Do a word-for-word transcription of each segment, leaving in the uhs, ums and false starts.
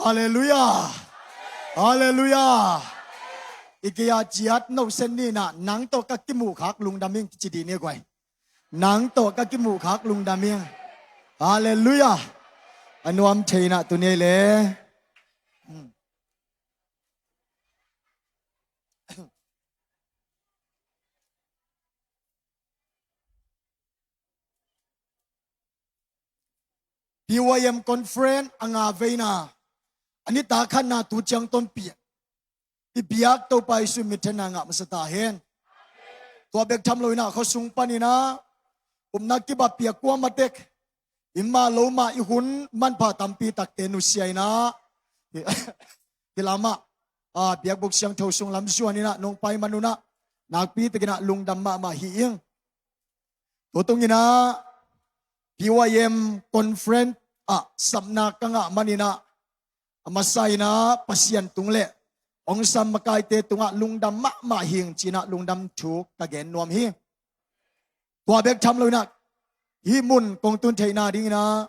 Halleluiah. Halleluiah. I gei-a ciat nosen ni-in ah, nang tawh ka kimuhkhak lungdam ing kici dih ni guai. Nang tawh ka kimuhkhak lungdam ing. Halleluiah. A nuam thei-in ah tuni le. P Y M Conference a nga veina a nitak khatna tu ciang tonpih i biak Topa Jesu minthanna ngah masa ta hen. Tua bek tham loin ah khuasung panin ah upna kibapih a kuamah tek, i mah lo mah i hun manpha tampi takte nusia-in ah, hih lamah, a, biakbuk siangtho sung lam zuanin ah nong pai man un ah nakpi takin ah lungdam mahmah hi ing. Tua tungin ah P Y M Conference ah sapna ka ngah manin ah, a masa-in ah Pasian tung le hong sam makaite tungah lungdam mahmah hi ing ci-in ah lungdam thu ka gen nuam hi. Tua bek tham loin ah hih mun kong tun theihna dingin ah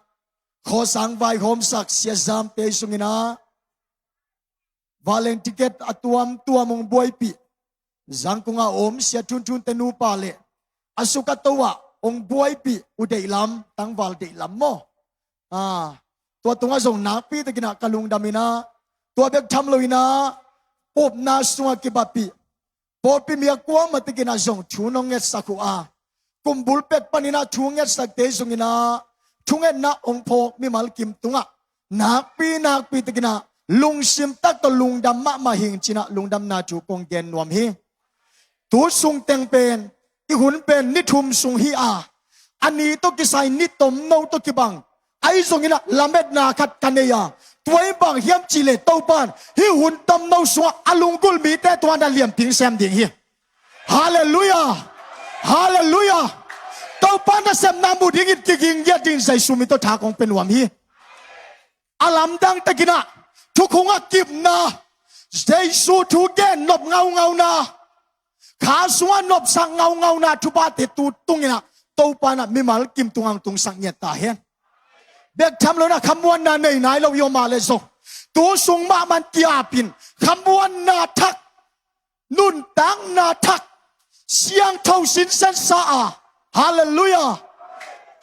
khawsang vaihawmsak Sia Zamte sungin ah vanleng ticket a tuamtuam hong buaipih, Zangkong a om Sia Thunthunte nupa le a suk a to ah hong buaipih u deihlam, tangval deihlam maw? A, tua tungah zong nakpi takin ah ka lungdam in ah, tua bek tham loin ah upna sungah kibapih pawlpi mi a kuamah tek in ah zong thu nong ngetsak uh a, kumbul pek panin ah thu ngetsakte sungin ah thungetna hong phawk mimal kim tungah nakpi nakpi takin ah lungsim tak tawh lungdam mahmah hi ing ci-in ah lungdamna thu kong gen nuam hi. Tu sung teng pen, i hun pen ni thum sung hi a, a ni tawh kisai ni tomno tawh kibang ahi zongin ah lametna khat ka nei a, tua in bang hiam cih leh Topa'n hih hun tomno sungah a lunggulh mite tungah na lianpi sem ding hi. Halleluiah. Halleluiah. Topa nasepna mu dingin kiging ngiat dingin Jesu min tawh tha kong pia nuam hi. A lamdang takin ah thukhun a kipna, Jesu thu gen nop ngaungauna, kha sungah nopsak ngaungauna thuphate tu tungin ah Topa'n ah mimal kim tungah hong tungsak ngiat ta hen. Bek tham loin ah khamuanna nei nai lo i om a leh zong, tu sung mahmah in ki-apin khamuanna thak, nuntakna thak, siangtho sinsensa a, halleluiah,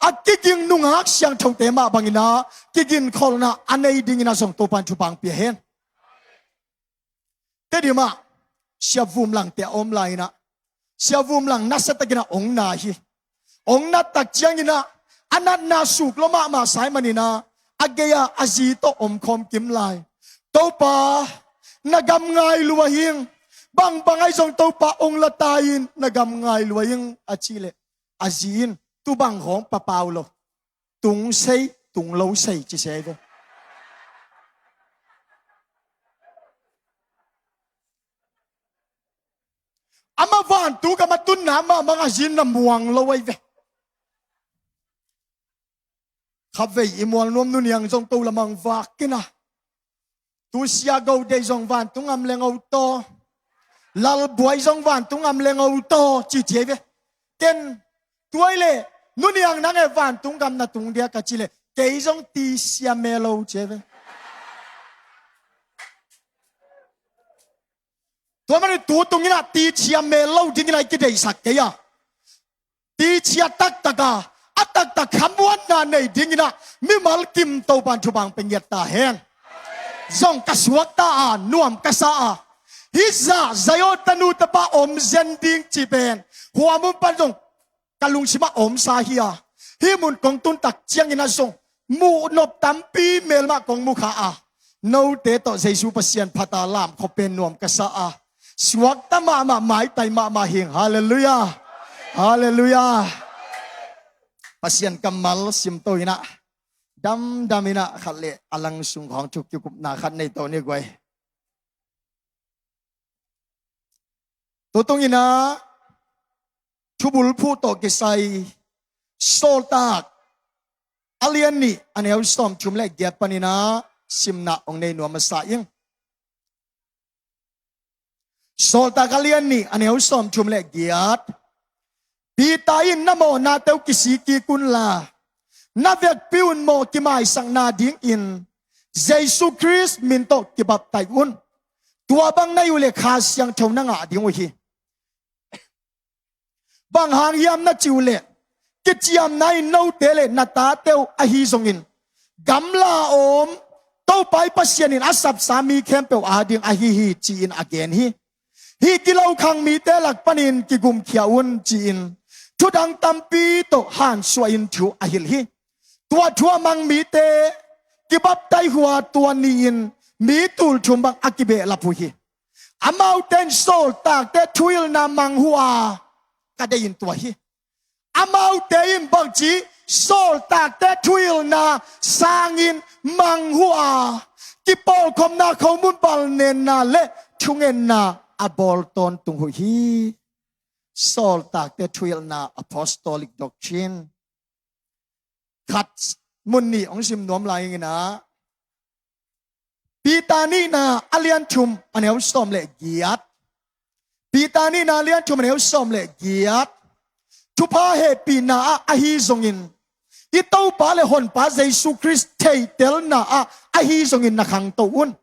a kiging nungak siangthote mah bangin ah kiginkholhna a nei dingin ah zong Topa'n thupha hong pia hen. Tedim ah Sia Vum Langte a om lai-in ah, Sia Vum Lang nasia takin ah hong na hi. Hong nat tak ciangin ah a natna suk lua mahmah sa ahih manin ah a gei-a a zi tawh omkhawm kim lai. Topa, na gam ngai lua hi ing. Bangbang ahi zong Topa hong la ta in, na gam ngai lua hi ing, a cih leh a zi in, tu bang hong papau lo, tung sei, tung lo sei ci se ve. Amah vantung gam a tunna mahmah a zi in na muang lo ahi ve. Khavei i mual nuam Nu Niang zong to lamah hong vak in ah, tu Sia Go Dei zong vantung gam leng o taw, Lal Buai zong vantung gam leng o taw ci ci ahi ve. Ken, tua ahih leh Nu Niang, nang e vantung gam na tung dia ka cih leh, kei zong ti sia me lo ci ahi ve. Tua manin tu tungin ah ti sia me lo dingin ah i kideihsak kei a, ti sia taktak a, a taktak khamuanna nei dingin ah mimal kim Topa'n thupha hong pia ngiat ta hen. Zong ka suakta a, nuam ka sa a, hih zah Zion tanu tapa om zen ding cih pen, hua mun pan zong ka lungsimah omsa hi a, hih mun kong tun tak ciangin ah zong muh nop tampi melmah kong mu kha a, note tawh Jesu Pasian phat a lamkhop pen nuam ka sa a, suakta mahmah, maitai mahmah hi ing. Halleluiah. Halleluiah. Pasian kammal simto in ah, damdam in ah khat le a lang sung khawng thu kikupna khat nei to ni guai. Tu tungin ah thubulphuh tawh kisai Sawltak a lian nih a neu sawmthum le giat panin ah simna hong nei nuam masa ing. Sawltak a lian nih a neu sawmthum le giat. Peter in, na mawhnate uh kisik kik unla, na vekpi un mawh kimaisakna dingin Jesu Khrist min tawh kibaptaih un. Tua bang na hih uh leh Kha Siangtho na ngah ding uh hi. Bang hang hiam na cih uh leh, kiciamna in note leh na tate uh ahi zongin, gamla a om Topa i Pasian in a sapsa mi khempeuh ading ahi hi, ci-in a gen hi. Hih gilo khang mite lak panin kigumkhia un, ci-in thudang tampi tawh hansuah in thu a hilh hi. Tua thu a mang mite kibaptaih uh a, tua ni-in mi tulthum bang a kibehlap uh hi. Amaute in sawltakte thuhilhna mang uh a, ka deih in tua hi. Amaute in bangci, sawltakte thuhilhna sangin mang uh a, kipawlkhopna, khomun balnenna leh thungetna a bawl tawntung uh hi. Sawltakte thuhilhna, apostolic doctrine. Khat, mun nih hong sim nuam lai ing in ah, Peter nihna a lian thum a neu sawm leh giat. Peter nihna a lian thum a neu sawm leh giat. Thupha hehpihna ah ahi zongin, i Topa leh Honpa Jesu Khrist theihtelna ah ahi zongin na khangto un.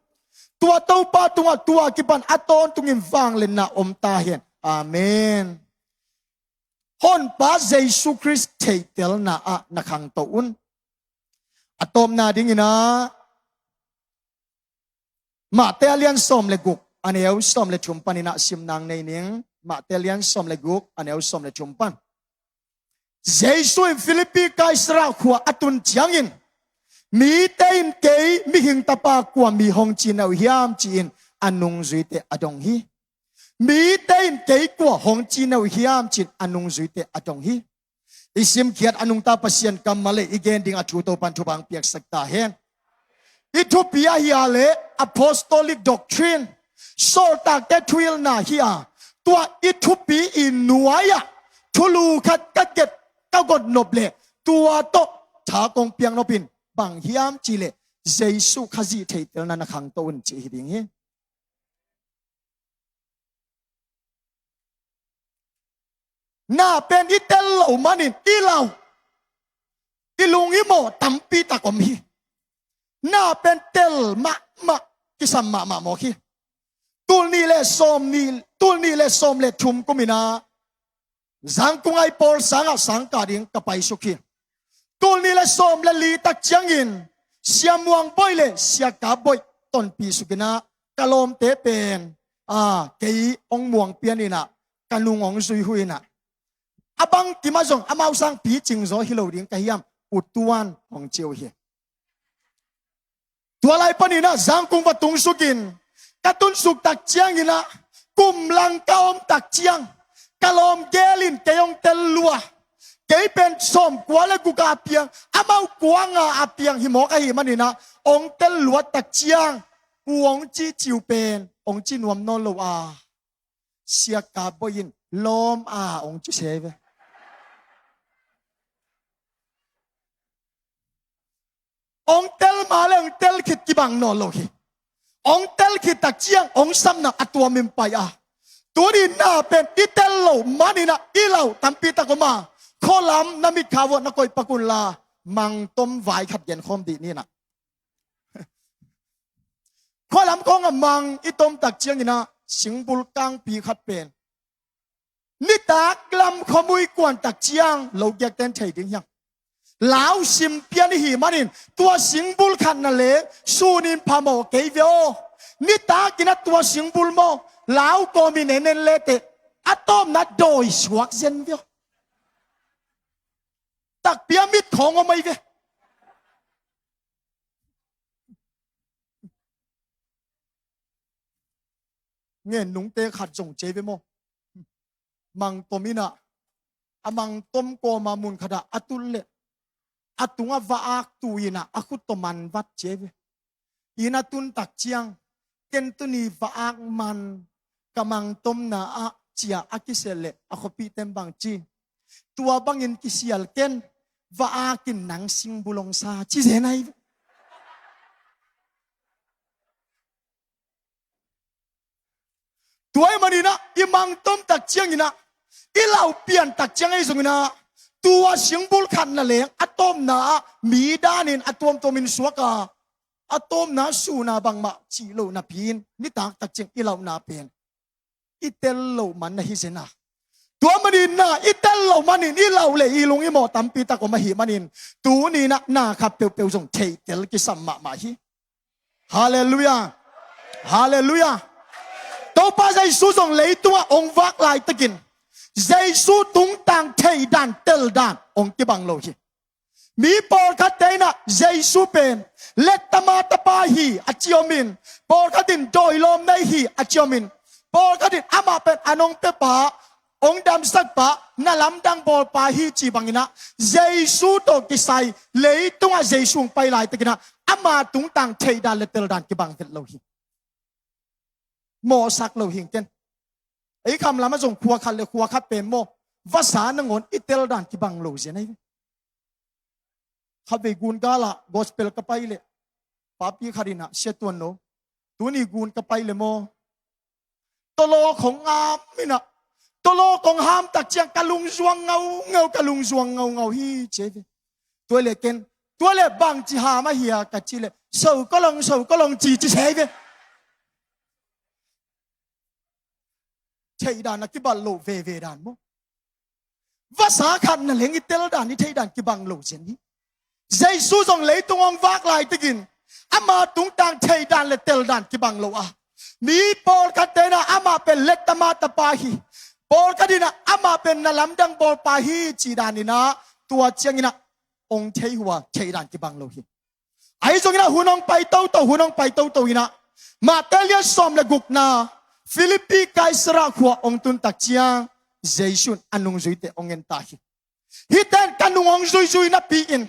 Tua Topa tungah tua kipan a tawntungin vangliatna om ta hen. Amen. Honpa Jesu Khrist theihtelna ah na khangto un. A tawpna ding in ah, Mate a lian sawm leh guk a neu sawm leh thum panin ah sim nang nei ning. Mate a lian sawm leh guk a neu sawm leh thum pan. Jesu in Philippi Kaisara khua a tun ciangin, mite in kei Mihing Tapa kua mi hong ci na uh hiam, ci-in a nungzuite a dong hi. Mite in kei kua hong ci na uh hiam, ci-in a nungzuite a dong hi. I simkhiat a nungta Pasian kammal leh i gen ding a thu Topan thupha hong piaksak ta hen. I thupi ahi a leh apostolic doctrine, sawltakte thuhilhna hi a, tua i thupi i nuai-ah thulu khat ka get, ka got nop leh, tua tawh tha kong piak nop in bang hiam cih leh, Jesu Khazih theihtelna na khangto un cih hi ding hi. Na pen i tel loh manin i lau, i lung i mawh tampi tak om hi. Na pen tel mahmah, kisam mahmah mawk hi. Tul nih leh sawm nih, tul nih leh sawm leh thum kum in ah Zangkung ah i pawl sangah sangkah ding ka paisuk hi. Tul nih leh sawm leh li tak ciangin Sia Muang Boih leh Sia Kap Boih tonpih suk in ah, ka lawmte pen, a, kei hong muang pian in ah, ka nung hong zui uh in ah, a bangkim ah zong amau sang picing zaw hi lo ding ka hiam, U Tuan hong ci uh hi. Tua lai panin ah Zangkung va tung suk in, ka tun suk tak ciangin ah, kum lang ka om tak ciang, ka lawm gel in kei hong tel lua. Kei pen sawmkua leh guk a piang, amau kua nga a piang hi mawk ahih manin ah, hong tel luat tak ciang, U hong ci ciu pen hong ci nuam nawn lo a, Sia Kap Boih in lawm a hong ci se ve. Hong tel ma leh hong tel khit kibang nawn lo hi. Hong tel khit tak ciang hong sapna a tuamin pai a. Tuni na pen i tel loh manin ah i lau tampi tak om a. Khualam na mitkha uah na koih pak un la, Mang tom vai khat genkhawm dih ni in ah. Khualam khawng ah mang i tom tak ciangin ah, singbul kangpi khat pen nitak lam khuamui kuan tak ciang lo giakten thei ding hiam? Lau sim pian i hih manin, tua singbul khat na leng sunin phamawh kei ve aw. Nitak in ah tua singbul maw, lau kawmin en en leteh, a tawpna dawi suak zen ve aw. Takpi a mit khawng om ahi ve. Ngen nungte khat zong ci ve maw. Mang tom in ah, a mang tom kawm a mun khat ah a tun leh, a tungah va-ak tu in ah a khut tawh man vat ci ve. Inn a tun tak ciang, ken tuni va-ak man, ka mang tomna ah ci-a a kisial leh a khuapihten bang ci? Tua bangin kisial ken, va-ak in nang singbul hong sa ci zen ahi ve. Tua ahih manin ah, i mang tom tak ciangin ah, i lau pian tak ciang ahi zongin ah, tua singbul khat na leng a tawpna ah mi danin a tuamtuamin suak a, a tawpna suna bangmah cih loh napi-in nitak takciang i lauhna pen i tel loh man na hi zen a. Tua manin na i tel loh manin i lauh le i lung i mawh tampi tak om ahih manin tuni-in ah na khat peuhpeuh zong theitel kisam mahmah hi. Halleluiah. Halleluiah. Topa Jesu zong leitungah hong vak laitakin Jesu tungtang theihdan teldan hong kibang lo hi. Mi pawlkhatte in ah Jesu pen lettama tapa hi a ci om in, pawlkhat in dawilawm nei hi a ci om in, pawlkhat in amah pen a nong pepa, hong damsakpa, na lamdang bawlpa hi ci bangin ah Jesu tawh kisai leitungah Jesu hong pai laitakin ah ama tungtang theihdan le teldan kibang vet lo hi. Mawhsak lo hing ken. Ei kham lamah zong khua khat le khua khat pen maw, vasa nangawn i teldan kibang lo zen ahi ve. Khatvei gun galah gospel ka pai leh papi khat in ah, Sia Tuan No, tuni gun ka pai leh maw, tawlawk hong ngam in ah, tawlawk hong ham takciang ka lungzuang ngaungau, ka lungzuang ngaungau hi ci ahi ve. Tua leh ken, tua leh bangci ham ahi a ka cih leh, so ka long, so ka long ci ci se ahi ve. Theihdan a kibat loh veve dan maw. Vasa khat na leng i teldan i theihdan kibang lo zen hi. Jesu zong leitung hong vak laitakin ama tungtang theihdan le teldan kibang lo a, mi pawlkhatte in ah amah pen lettama tapa hi, pawlkhat in ah amah pen na lamdang bawlpa hi cih danin ah tua ciangin ah hong thei uh a, theihdan kibang lo hi. Ahi zongin ah hun hong pai toto, hun hong pai toto in ah Mate lian sawm le gukna, Filipi Kaisara khua hong tun takciang Jesu in a nungzuite hong en ta hi. Hihte in ka nung hong zuizui napi-in,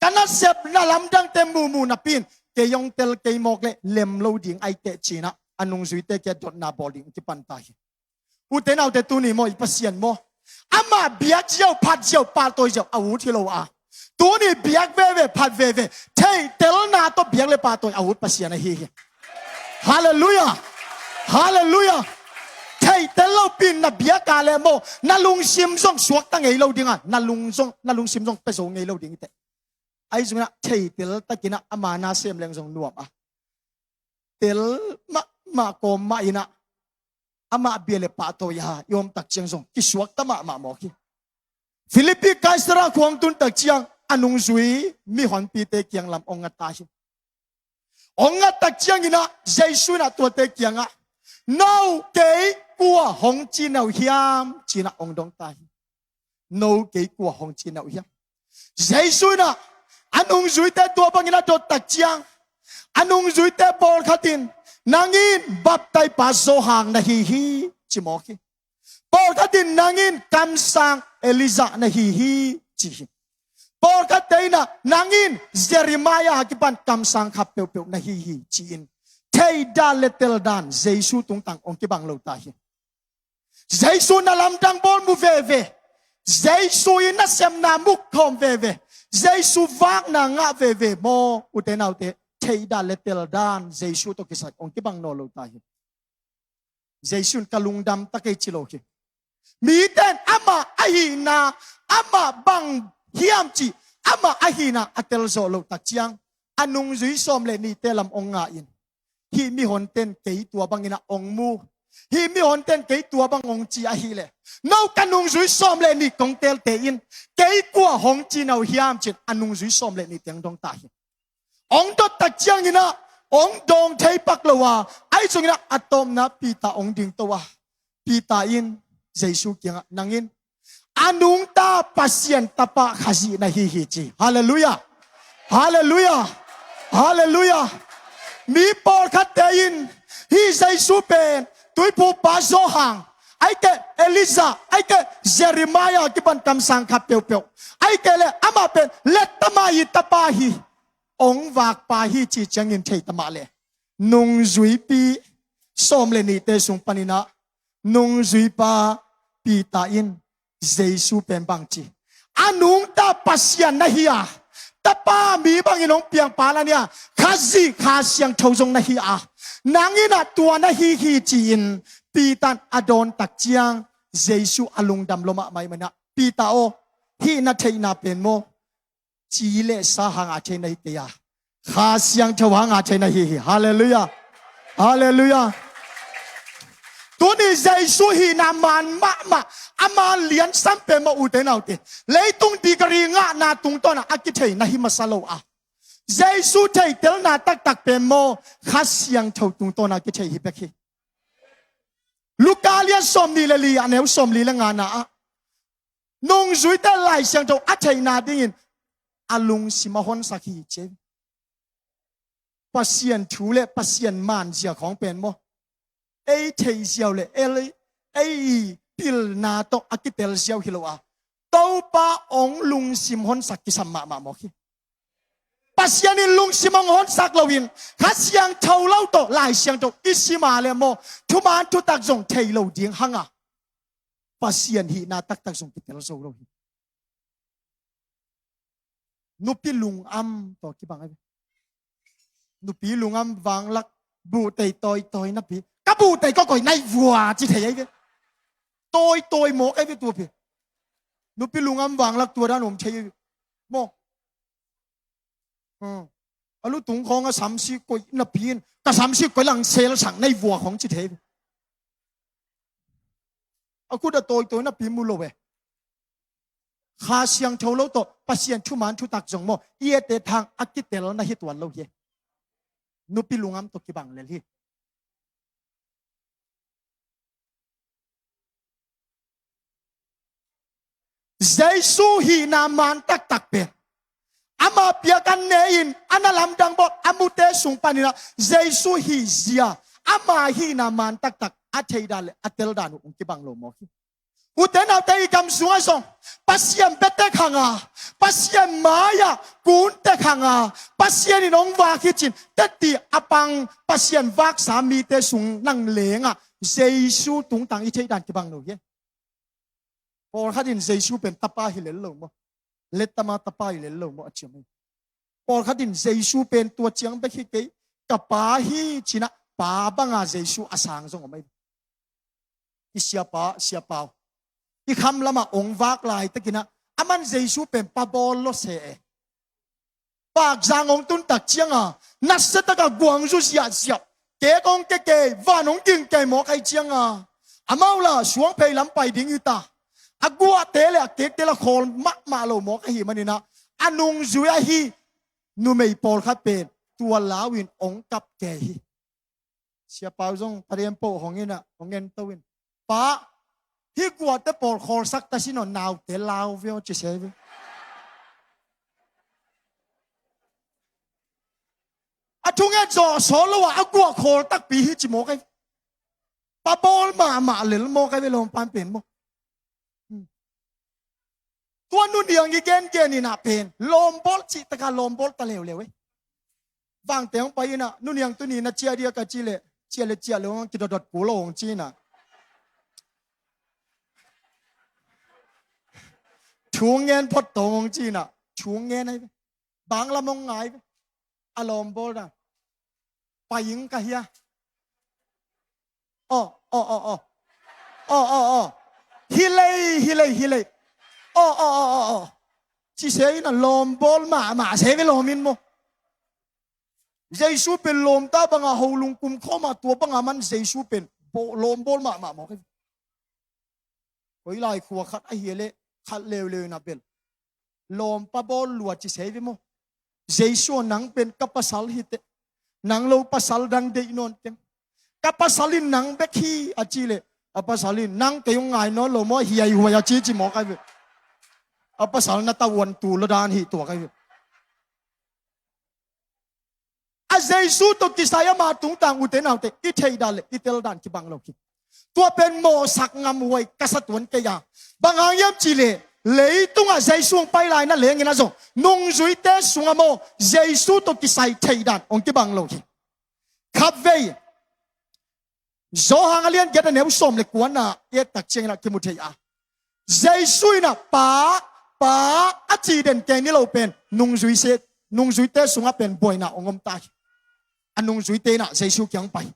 ka nasep na lamdangte muhmuh napi-in kei hong tel kei mawk leh lem lo ding ahi teh ci-in ah a nungzuite kiang dotna bawl ding kipan ta hi. Ute naute, tuni maw i Pasian maw, amah biak ziau phat ziau pahtawi ziau a ut hi lo a, tuni biak veve phat veve theihtelna tawh biak le pahtawi a ut Pasian ahi hi. Halleluiah. Halleluiah. Theihtel lopi-in na biak a leh maw, na lungsim zong suakta ngei lo ding a, na lung zong, na lungsim zong pia zo ngei lo ding hi teh. Ahi zongin ah theitel takin ah ama na sem leng zong nuam a, tel mahmah kawm mah in ah amah bia le pahtawi a i om takciang zong kisuakta mahmah mawk hi. Filipi Kaisara khua hong tun takciang a nungzui mihonpite kiang lam hong ngat ta hi. Hong ngat takciangin ah Jesu in ah tuate kiangah, "No kei kua hong ci na uh hiam?" ci-in ah hong dong ta hi. "No kei kua hong ci na uh hiam?" Jesu in ah a nungzuite tua bangin a dot takciang, a nungzuite pawlkhat in, "Nang in baptaipa Johan na hi hi," ci mawk hi. Pawlkhat in, "Nang in kamsang Elijah na hi hi," ci hi. Pawlkhatte in ah, "Nang in Jeremiah a kipan kamsang khat peuhpeuh na hi hi," ci-in theihdan le teldan Jesu tungtang hong kibang lo ta hi. Jesu na lamdang bawl mu veve, Jesu i nasemna mu khawm veve, Jesu vakna ngah veve maw, ute naute, theihdan le teldan Jesu tawh kisai hong kibang nawn lo ta hi. Jesu in ka lungdam ta kei ci lo hi. Mite in amah ahihna, amah bang hiam cih amah ahihna a telzawh loh takciang, a nungzui sawm le nihte lam hong ngah in, "Hih mihonte in kei tua bangin ah hong mu, hih mihonte in kei tua bang hong ci ahih leh, no ka nungzui sawm le nih kong telte in kei kua hong ci na uh hiam?" ci-in a nungzui sawm le nihte hong dong ta hi. Hong dot takciangin ah hong dawng thei pak lo a, ahi zongin ah a tawpna Peter hong dingto a, Peter in Jesu kiangah, "Nang in a nungta Pasian Tapa Khazih na hi hi," ci. Halleluiah. Halleluiah. Halleluiah. Mi pawlkhatte in hih Jesu pen tuiphumpa Johan, ahih kei leh Elijah, ahih kei leh Jeremiah a kipan kamsang khat peuhpeuh, ahih kei leh amah pen lettama i tapa hi, hong vakpa hi cih ciangin thei ta mah leh, nungzuipi sawm le nihte sung panin ah nungzuipa Peter in Jesu pen bang ci, "A nungta Pasian na hi a, Tapa mi bangin hong piangpa la nia, Khazih Kha Siangtho zong na hi a, nang in ah tua na hi hi," ci-in Peter in a dawn takciang Jesu a lungdam lua mahmah ahih manin ah, "Peter aw, hih na theihna pen maw, ci le sa hanga thei na hi kei a, Kha Siangtho hanga thei na hi hi. Halleluiah. Halleluiah. Tuni Jesu hihna man mahmah, a man liansan pen maw, ute naute, leitung degree ngahna tungtawnah a kithei na hi masa lo a, Jesu theihtelna taktak pen maw, Kha Siangtho tungtawnah a kithei hi bek hi. Luka lian sawmnih le li, a neu sawmli le ngana ah, nungzuite Lai Siangtho a theihna dingin a lungsim a honsak hi ci hi. Pasian thu le Pasian manzia khawng pen maw, ei theih ziau le ei, ei i pilna tawh a kitel ziau hi lo a, Topa hong lungsim honsak kisam mahmah mawk hi. Pasian in lungsim hong honsak loin, Kha Siangtho lo tawh Lai Siangtho i sim a le maw, thuman thutak zong thei lo ding hanga, Pasian hihna taktak zong kitel zo lo hi. Nupi lungam tawh kibang ahi ve. Nupi lungam vanglak, buhtei tawitawi napi, ka buhtei kawkawi nai vua ci thei ahi ve. Tawitawi mawk ahi ve tua pi. Nupi lungam vanglak tua dan om thei ahi ve. Maw. Hmm. A lutung khawng a samsi koih napi in, ka samsi koih lang sel sang nai vua khawng ci thei ahi ve. A khut a tawitawi napi mu lo e. Kha Siangtho lo tawh Pasian thuman thutak zong maw, i ete thang a kitel na hi tuan lo hi. Nupi lungam tawh kibang lel hi. Jesu hihna man taktak pen ama piak an ne-in a na lamdang bawt a mute sung paninah Jesu hihzia, ama hihna man taktak a theidan le a teldan uh hong kibang lo mawk hi. Ute naute, i gam sungah zong Pasian biatek hanga, Pasian mai-ah kuntek hanga, Pasian in hong vak hi cin teti a pang Pasian vaksa mite sung nang lengah Jesu tungtang i theihdan kibang lo hi. Pawlkhat in Jesu pen tapa hi lel lo maw, letama tapa hi lel lo maw a ciam hi. Pawlkhat in Jesu pen tua ciang bek hi kei, ka pa hi cinah pa banga Jesu a sang zong om ahi. I siapa, siapa uh, i kham lamah ong vak laitakinah aman Jesu pen pa bawl lo se e. Pakzang ong tuntak cianga nasiatakah guangzu ziahziah, kek ong kekei, van ong gingkei mawk ahi cianga amau la suangphei lam pai ding hita. A guahte le a kekte la khawl mahmah lo mawk ahi maninah a nungzui ahi numei pawlkhat pen tua lau in ong kap kei hi. Siapa uh zong parian poh hong inah hong ento in, pa, hih guahte pawl khawlsak ta sin aw, naute lau ve aw ci se ve. A thunget zawh sawt lo ah a guah khawl takpi hi ci mawk ahi. Pa bawl mahmah lel mawk ahi ve lawmpan pen maw. Tua nuniang i gengen inah pen lawmbawl cih takah lawmbawl ta leuleu e. Vangte hong pai inah nuniang tuni na ciah dia ka cih leh ciah le ciah lo hong kidotdot kul lo hong ci inah thu ngen phot tawng hong ci inah thu ngen ahi ve. Banglam hong ngai ve. A lawmbawl dan. Paing ka hia. Aw, aw, aw, aw. Aw, aw, aw. Hi lei, hi lei, hi lei. Aw, aw, aw, aw, aw. Ci se inah lawmbawl mahmah se ve lawm in maw. Jesu pen lawmta banga ho lungkum khawma tua banga man Jesu pen lawmbawl mahmah maw. Koi lai khua khat ahi leh khat leuleu inah bel lawmpa bawl lua ci se ve maw. Jesu aw, nang pen ka pasal hi teh, nang lo pasal dang deih nawn teng. Ka pasal in nang bek hi a cih leh a pasal in nang kei hong ngai nawn lo maw, hiaihuai a ci ci mawk ahi ve. A pasal na tauan tu lo dan hi tuak ahi ve. A Jesu tawh kisai ama tungtang ute naute i theihdan le i teldan kibang lo hi. Tua pen mawhsak ngamhuai ka sa tuan kei a. Bang hang hiam cih leh leitungah Jesu hong pai lai na lengin a zong nungzuite sungah maw Jesu tawh kisai theihdan hong kibang lo hi. Khatvei Johan a lian giat a neu sawm le kuana i et tak ciangin ah kimu thei a, Jesu inah pa, pa a cih den kei ni lo pen nungzui se, nungzuite sungah pen buaina hong om ta hi. A nungzuite inah Jesu kiang pai.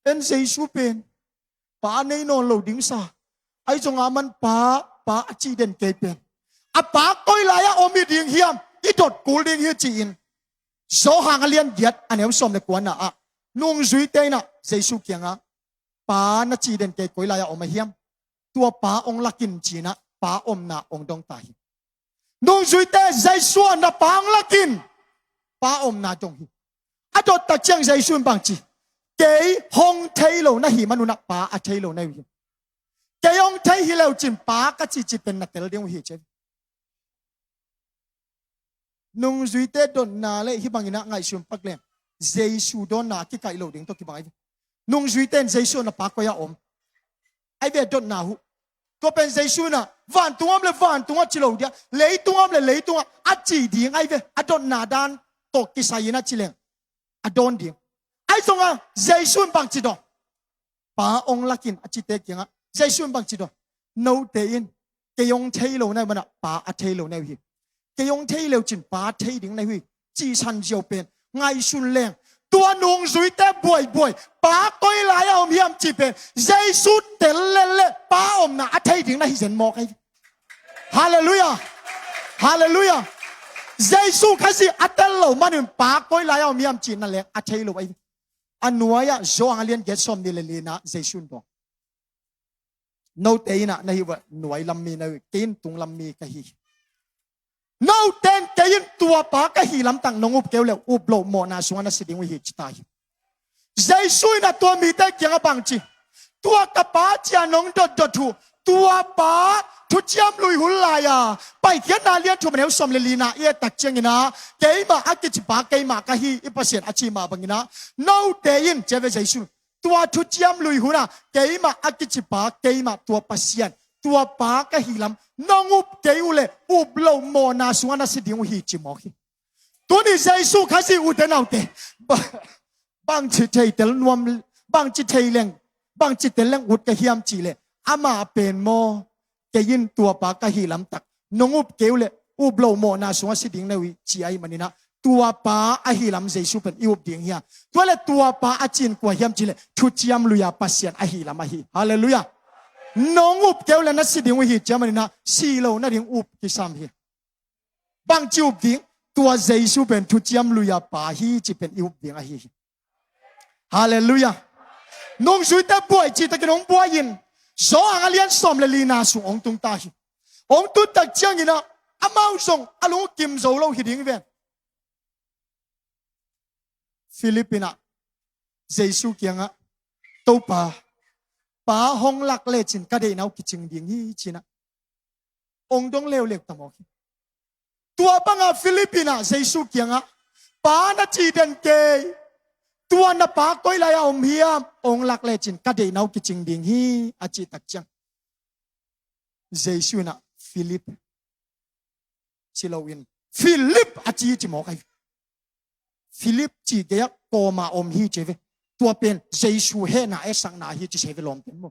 En Jesu pen pa a nei nawn lo ding sa. Ahi zongah aman pa, pa a cih den kei pen a pa koi lai-ah om hi ding hiam, i dot kul ding hi ci-in Johan a lian giat a neu sawm le kuana ah nungzuite in ah Jesu kiangah, "Pa na cih den kei koi lai-ah om a hiam? Tua pa hong lak in," ci-in ah pa omna hong dong ta hi. Nungzuite, Jesu ah, "Na pa hong lak in," pa omna dong hi. A dot tak ciang Jesu in bang ci? "Kei hong thei lo na hih manun ah pa a thei lo na hi uh hi. Kei hong thei hi leu cin pa ka cih cih pen na tel ding uh hi," ci. Nungzuite dotna le hih bangin ah ngaihsun pak leng Jesu dawnna a kikaih lo ding tawh kibang ahi ve. Nungzuite in Jesu ah, "Na pa koi-ah om?" ahi ve dotna uh. Tua pen Jesu in ah, "Vantung ah om le vantung ah," ci lo dia, "Leitung ah om le leitung ah," a cih ding ahi ve. A dotna dan tawh kisai in ah ci leng a dawn ding. Ahi zongin ah Jesu in bang ci dawn? "Pa hong lak in," a cite kiangah Jesu in bang ci dawn? "Note in kei hong thei lo na hih manun ah pa a thei lo na hi uh hi. Kei hong thei leu cin pa thei ding na hi uh hi," cihsan ziau pen ngaihsun leng, tua nungzuite buaibuai, "Pa koi lai-ah om hiam?" cih pen Jesu tel lel leh pa omna a thei ding na hi zen mawk ahi. Halleluiah. Halleluiah. Jesu Khazih a tel lo manun pa koi lai-ah om hiam cih na leng a thei lo ahi. A nuai-ah Johan a lian giat sawm nih le lina ah Jesu in dawn, "Note in ah na hih uh ah nuai lam mi na hi uh hi, kei in tung lam mi ka hi hi. Note in kei in tua pa ka hih lamtak nong up kei uh leh up loh mawhna sungah na si ding uh hi," ci ta hi. Jesu in ah tua mite kiangah bang ci? "Tua ka pa," ci-a nong dotdot uh, "tua pa thuciam lui hun lai-a," Paikhiatna a lian thum a neu sawm le lina i et tak ciangin ah, "Keimah a kici pa keimah ka hi hi, Pasian," a cih mah bangin ah, "Note in," ci a ve Jesu, "tua thuciam lui hun ah keimah a kici pa keimah, tua Pasian, tua pa ka hih lam nong up kei uh leh up loh mawhna sungah na si ding uh hi," ci mawk hi. Tuni Jesu Khazih, ute naute, ba-, bangci thei tel nuam, bangci thei leng, bangci tel leng ut ka hiam cih leh, amah pen maw, "Kei in tua pa ka hih lamtak nong up kei uh leh up loh mawhna sungah si ding na hi uh hi," ci ahih manin ah, tua pa ahih lam Jesu pen i up ding hi a. Tua leh tua pa a cih in kua hiam cih leh thuciam lui-a Pasian ahih lam ahi. Halleluiah. "Nong up kei uh leh na si ding uh hi," ci ahih manin ah, si loh nading up kisam hi. Bangci up ding? Tua Jesu pen thuciam lui-a pa hi cih pen i up ding ahi hi. Halleluiah. Nungzuite buai cihtakin hong buai in, Johan a lian sawm le lina sung hong tung ta hi. Hong tun tak ciangin ah amau zong a lungkim zo lo hi ding hi ven. Philip in ah Jesu kiangah, "Topa, pa hong lak lecin ka deihna uh kicing ding hi," ci-in ah hong dong leuleu ta mawk hi. Tua bangah Philip in ah Jesu kiangah, "Pa na cih den kei, tua na pa koi lai-ah om hiam? Hong lak lecin ka deihna uh kicing ding hi," a cih tak ciang Jesu in ah, "Philip," ci loin, "Philip," a ci, ci mawk ahi. Philip cih gei-ah kawma om hi ci ve. Tua pen Jesu hehna etsakna hi ci se ve lawmte maw.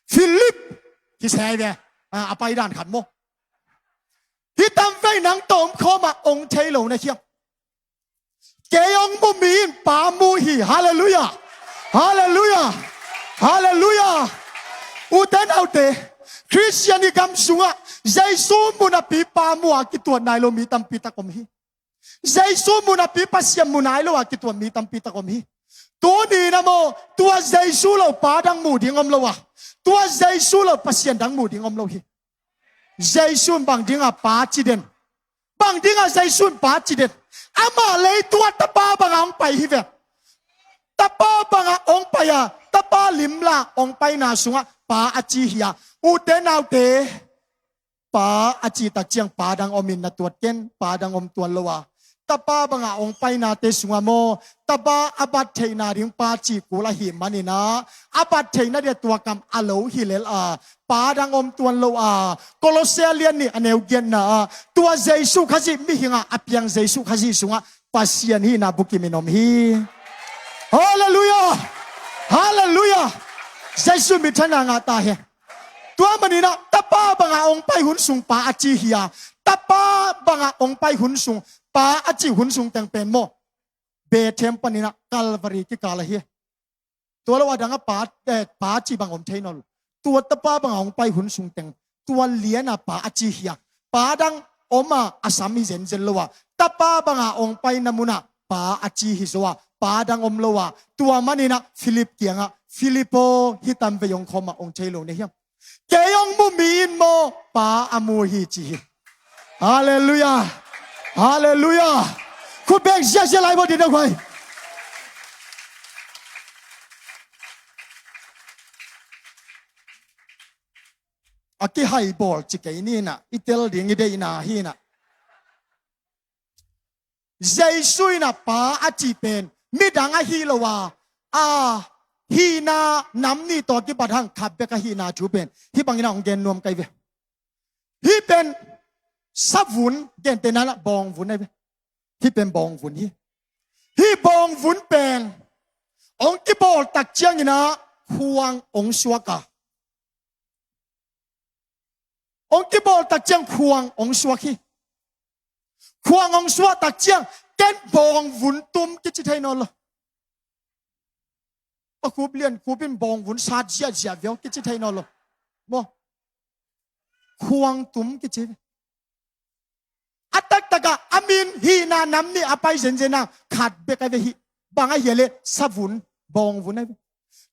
Philip hi se ve. A, a paidan khat maw. Hih tam vei nang tawh om khawmah hong thei lo na hiam? Kei hong mu mi in pa mu hi. Halleluiah. Halleluiah. Halleluiah. Ute naute, Khristian i gam sungah Jesu mu napi pa mu-a kituat nai lo mi tampi tak om hi. Jesu mu napi Pasian mu nai lo-a kituat mi tampi tak om hi. Tuni-in ah maw, tua Jesu lo pa dang mu ding om lo a, tua Jesu lo Pasian dang mu ding om lo hi. Jesu in bang dingah pa ci den? Bang dingah Jesu in pa ci den? Amah leitungah tapa bangah hong pai hi ve. Tapa bangah hong pai a, tapa limla hong paina sungah pa a ci hi a. Ute naute, pa a cih tak ciang pa dang om in na tuat ken, pa dang om tuan lo a. Tapa bangah hong painate sungah maw, tapa a bat theihna ding pa cih kul ahih manin ah, a bat theihna dia tua kam a lo hi lel a, pa dang om tuan lo a. Kolose a lian nih a neu giatna ah, tua Jesu Khazih mihingah a piang Jesu Khazih sungah Pasian hihna bukim in om hi. Halleluiah. Halleluiah. Jesu minthanna ngah ta hen. Tua manin ah tapa bangah hong pai hun sung pa a ci hi a, tapa bangah hong pai hun sung pa a cih hun sung teng pen maw, Bethlehem panin ah Calvary kikal ahi. Tua lo a dangah pa, eh, pa cih bang om thei nawn lo. Tua tapa bangah hong pai hun sung teng, tua lianah pa a ci hi a, pa dang om a, a sam hi zenzen lo a, tapa banga ong paina munah pa a ci hi zaw a, pa dang om lo a, tua maninah Philip kiangah, Philip aw, hih tan vei ong khawm a ong thei lo na hiam? Kei ong mu mi in maw, pa a mu hi ci hi. Halleluiah. Halleluiah. Khut beng ziahziah lai bawh dih na guai. A kihaibawl ci kei ninah i tel ding i deihna hinah. Jesu inah pa a cih pen midang ahi lo a, a hihna nam nih tawh kibat hang khat bek a hihna thu pen hih bangin a hong gen nuam kai ve. Hih pen savun, gentehna inah bawngvun ahi ve. Hih pen bawngvun hi. Hih bawngvun pen hong kibawl tak cianginah khuang hong suak a, hong kibawl tak ciang khuang hong suak hi. Khuang hong suak tak ciang ken bawngvun tum kici thei nawn lo. Pa Khup Lian Khup in bawngvun sat ziahziah viau kici thei nawn lo. Maw? Khuang tum kici hi. A taktakah a min hihna nam nih a pai zenzen a khat bek a ve hih. Bang a hia leh savun, bawngvun a ve.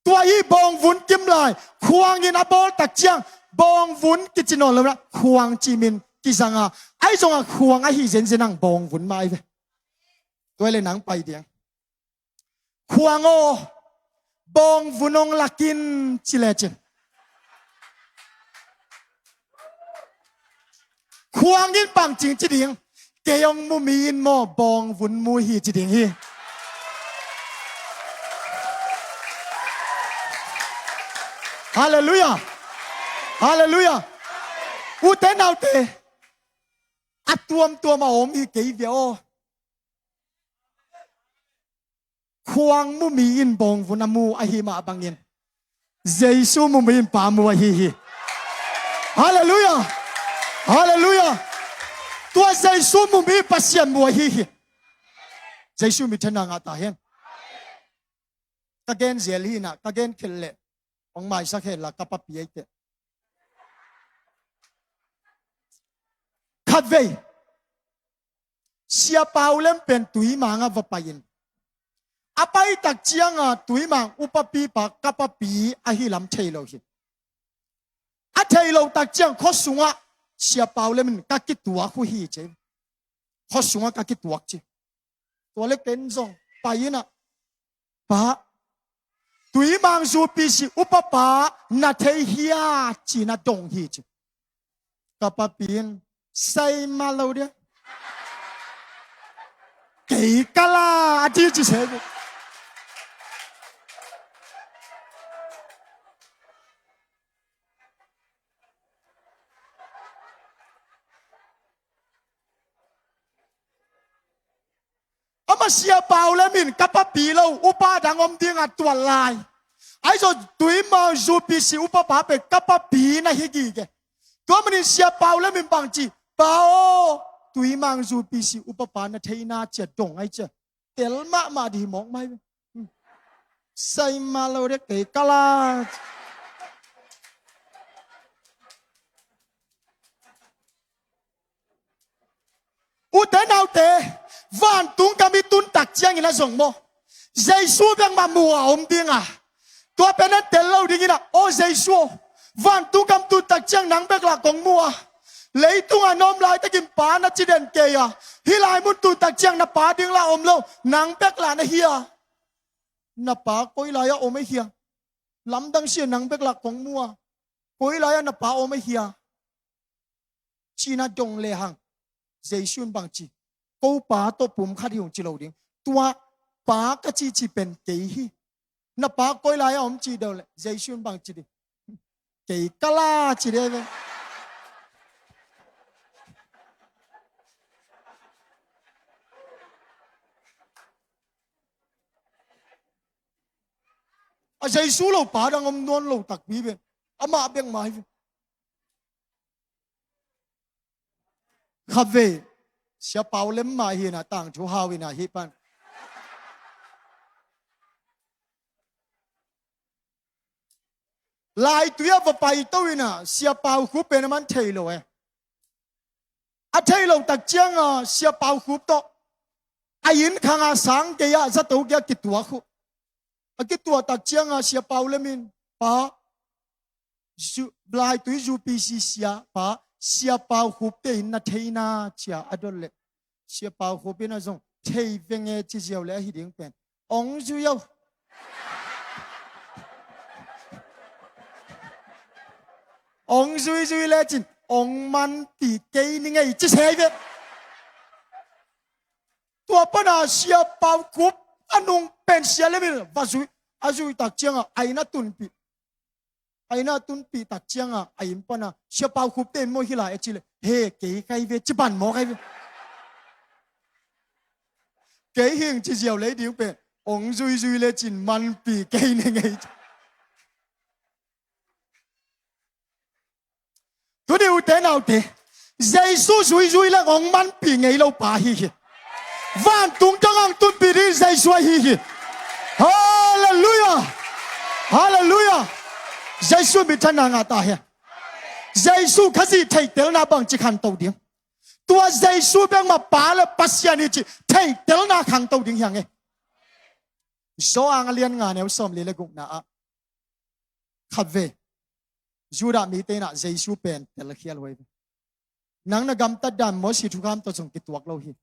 Tua hih bawngvun kim lai khuangin a bawl tak ciang bawngvun kici nawn lo inah khuang cih min kizang a, ahi zongah khuang ahi zenzen ang bawngvun mah a ve. Tua hi leh nang pai ding. Khuang aw, bawngvun hong lak in ci lecin khuang in bang ci ci ding? Kei hong mu mi in maw, bawngvun mu hi ci ding hi. Halleluiah. Halleluiah. Ute naute, a tuamtuam a om hi kei ve aw. Khuang mu mi in bawngvun a mu ahi mah bangin Jesu mu mi in pa mu ahi hi. Halleluiah. Halleluiah. Tua Jesu mu mi Pasian mu ahi hi. Jesu minthanna ngah ta hen. Ka gen zel hinah, ka gen khelh leh hong maisak hen la, ka papi ei teh. Khatvei Sia Pau Lem pen Tuimang ah va pai-in, a pai tak cianga Tuimang upapipa ka papi ahi lam thei lo hi. A thei lo tak ciang khua sungah Sia Pau Lem in ka kituak uh hi ci. Khua sungah ka kituak ci. Tua le ken zong pai-in ah, Pa, Tuimang zu P C upapa na thei hia ci-in a dong hi ci. Ka papi in, sai mah lo dia, kei ka la a ci ci se. Amah Sia Pau Lem in ka papi lo upa dang om dinga tuat lai. Ahi zong Tuimang zu P C upapa pen ka papi na hi gige. Tua manin Sia Pau Lem in bang ci, Pa aw, Tuimang zu P C upapa na theina cia dong ai cia. Tel mahmah dih hi mawk mai ve. Sai mah lo dia, kei ka la. Ute naute, vantung gam i tun tak ciangin a zong maw, Jesu bek mah mu a om dinga, tua pen a tel lo dingin ah, aw Jesu aw, vantung gam tun tak ciang nang bek lah kong mu a, leitunga na om laitakin Pa na ci den kei a, hih lai mun tun tak ciang na Pa ding lah om lo, nang bek lah na hi a, na Pa koi lai-ah om ahi hia? Lamdang sia, nang bek lah kong mu a, koi lai-ah na Pa om ahi hia? Ci-in a dong lehang, Jesu in bang ci, ko Pa tawh pum khat hi ung ci lo ding. Tua Pa ka cihcih pen kei hi. Na Pa koi lai-ah om ci dong leh Jesu in bang ci ding? Kei ka la ci ding ve. A Jesu lo Pa dang om nawn lo takpi ve. Amah bek mah hi ve. Khatvei Sia Pau Lem mah hi-in ah tangthu hau-in ah hih pan Laitui ah va paito-in ah Sia Pau Khup pen a man thei lo e. A thei lo tak cianga Sia Pau Khup tawh a inn khanga sang gei-ah zato gei-ah kituak uh. A kituah tak cianga Sia Pau Lem in, "Pa, Zu-, Laitui U P C sia pa, Sia Pau Khup te inn na thei na?" ci-a a dot leh Sia Pau Khup in a zong, "Thei veng e," ci ziau leh ahi ding pen, "Ong zui o. Ong zuizui lecin ong manpih kei ning ei," ci sei ve. Tua pana Sia Pau Khup a nung pen Sia Lem in va zui. A zui tak cianga a inn a tunpih. A inn a tunpih tak cianga a inn pana, "Sia Pau Khup te inn maw hi lai?" a ci leh, "He, kei kai ve," ci pan maw kai ve. "Kei hing," ci ziau lei ding pen, "Ong zuizui lecin manpih kei ning ei." Tuni ute naute, Jesu zuizui leng ong manpih ngei lo pa ahi hi. Vantung tang ang tunpih ding Jesu ahi hi. Halleluiah. Halleluiah. Jesu minthanna ngah ta hen. Jesu Khazih theihtelna bangci khangto ding? Tua Jesu bek mah Pa le Pasian hi cih theihtelna khangto ding hi hang e. Johan a lian nga neu sawmli le gukna ah khatvei Judah mite in ah Jesu pen telkhial huai ve. Nang na gamtat dan Mosi thukham tawh zong kituak lo hi.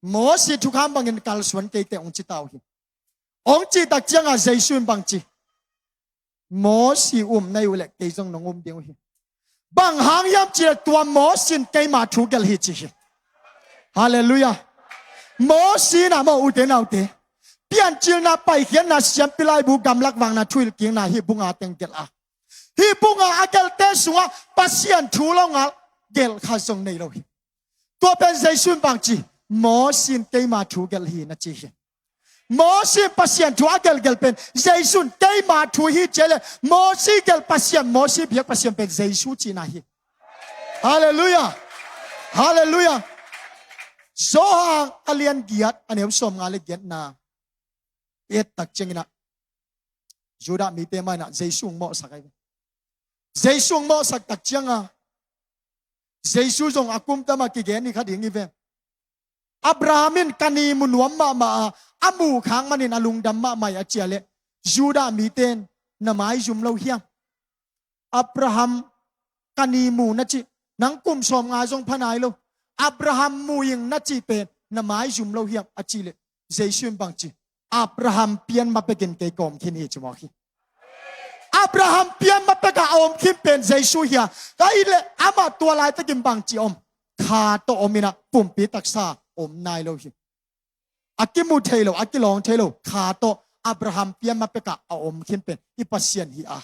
Mosi thukham bangin kalsuan keite hong ci ta uh hi. Hong cih tak cianga Jesu in bangci, "Mosi um na hih uh leh kei zong nong um ding uh hi." Bang hang hiam cih leh tua Mosi in keima thu gelh hi ci hi. Halleluiah. Mosi in ah maw ute naute, Piancilna, Paikhiatna, Siampi Laibu, Gamlak Vakna, Thuhilhkikna, hih bu nga teng gelh a, hih bu nga a gelhte sungah Pasian thu lo ngal gelh kha zong nei lo hi. Tua pen Jesu in bangci, "Mosi in keima thu gelh hi," na ci hi. Mosi in Pasian thu a gelhgelh pen Jesu in keima thu hi ci leh Mosi gelh Pasian, Mosi biak Pasian pen Jesu cihna hi. Halleluiah. Halleluiah. Johan a lian giat a neu sawmnga le giatna et tak ciangin ah Judah mite mah in ah Jesu hong mawhsak ahi ve. Jesu hong mawhsak tak cianga Jesu zong a kumta mah kigen hi kha ding hi ve. Abraham in ka ni mu nuam mahmah a, a muh khak manin a lungdam mahmah hi a ci leh Judah mite in, "Na maizum lo hiam? Abraham ka ni mu na cih, nang kum sawmnga zong pha nai lo. Abraham mu ing na cih pen na maizum lo hiam?" a cih leh Jesu in bangci, "Abraham pian ma pekin kei ka om khin hi," ci mawk hi. Abraham pian ma pekah a om khin pen Jesu hi a, ka hih leh amah tua laitakin bangci om? Kha tawh om in ah pumpi taksa om nai lo hi. A kimu thei lo, a kilawng thei lo Kha tawh Abraham pian ma pekah a om khin pen i Pasian hi a,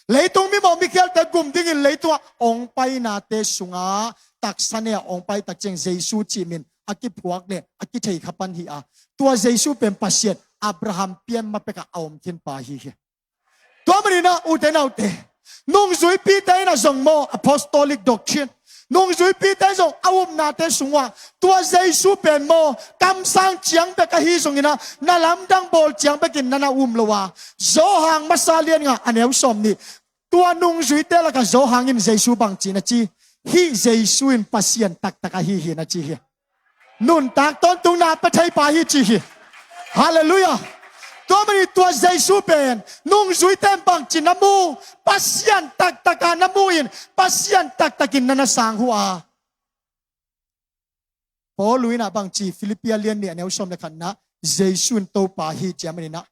leitung mimawh mikhialte gum dingin leitungah hong painate sungah taksa nei-a hong pai tak ciang Jesu cih min a kiphuak le a kithei kha pan hi a, tua Jesu pen Pasian Abraham pian ma pekah a om khin pa hi hi. Tua manin ah ute naute, nungzuipite in ah zong maw, apostolic doctrine, nungzuipite zong a upnate sungah tua Jesu pen maw, kamsang ciang bek ahi zongin ah na lamdang bawl ciang bekin na na um lo a, Johan masa lian nga a neu sawmnih, tua nungzuite lakah Johan in Jesu bangci na ci? "Hih Jesu in Pasian taktak ahi hi," na ci hi. Nuntak tawntungna pia thei pa hi ci hi. Halleluiah. Tua manin tua Jesu pen nungzuite in bangci na mu? Pasian taktak a na mu in, Pasian taktakin na na sang uh a, Paul in ah bangci, Filippi a lian nih a neu sawm le khatna, Jesu in Topa hi ci a manin ah,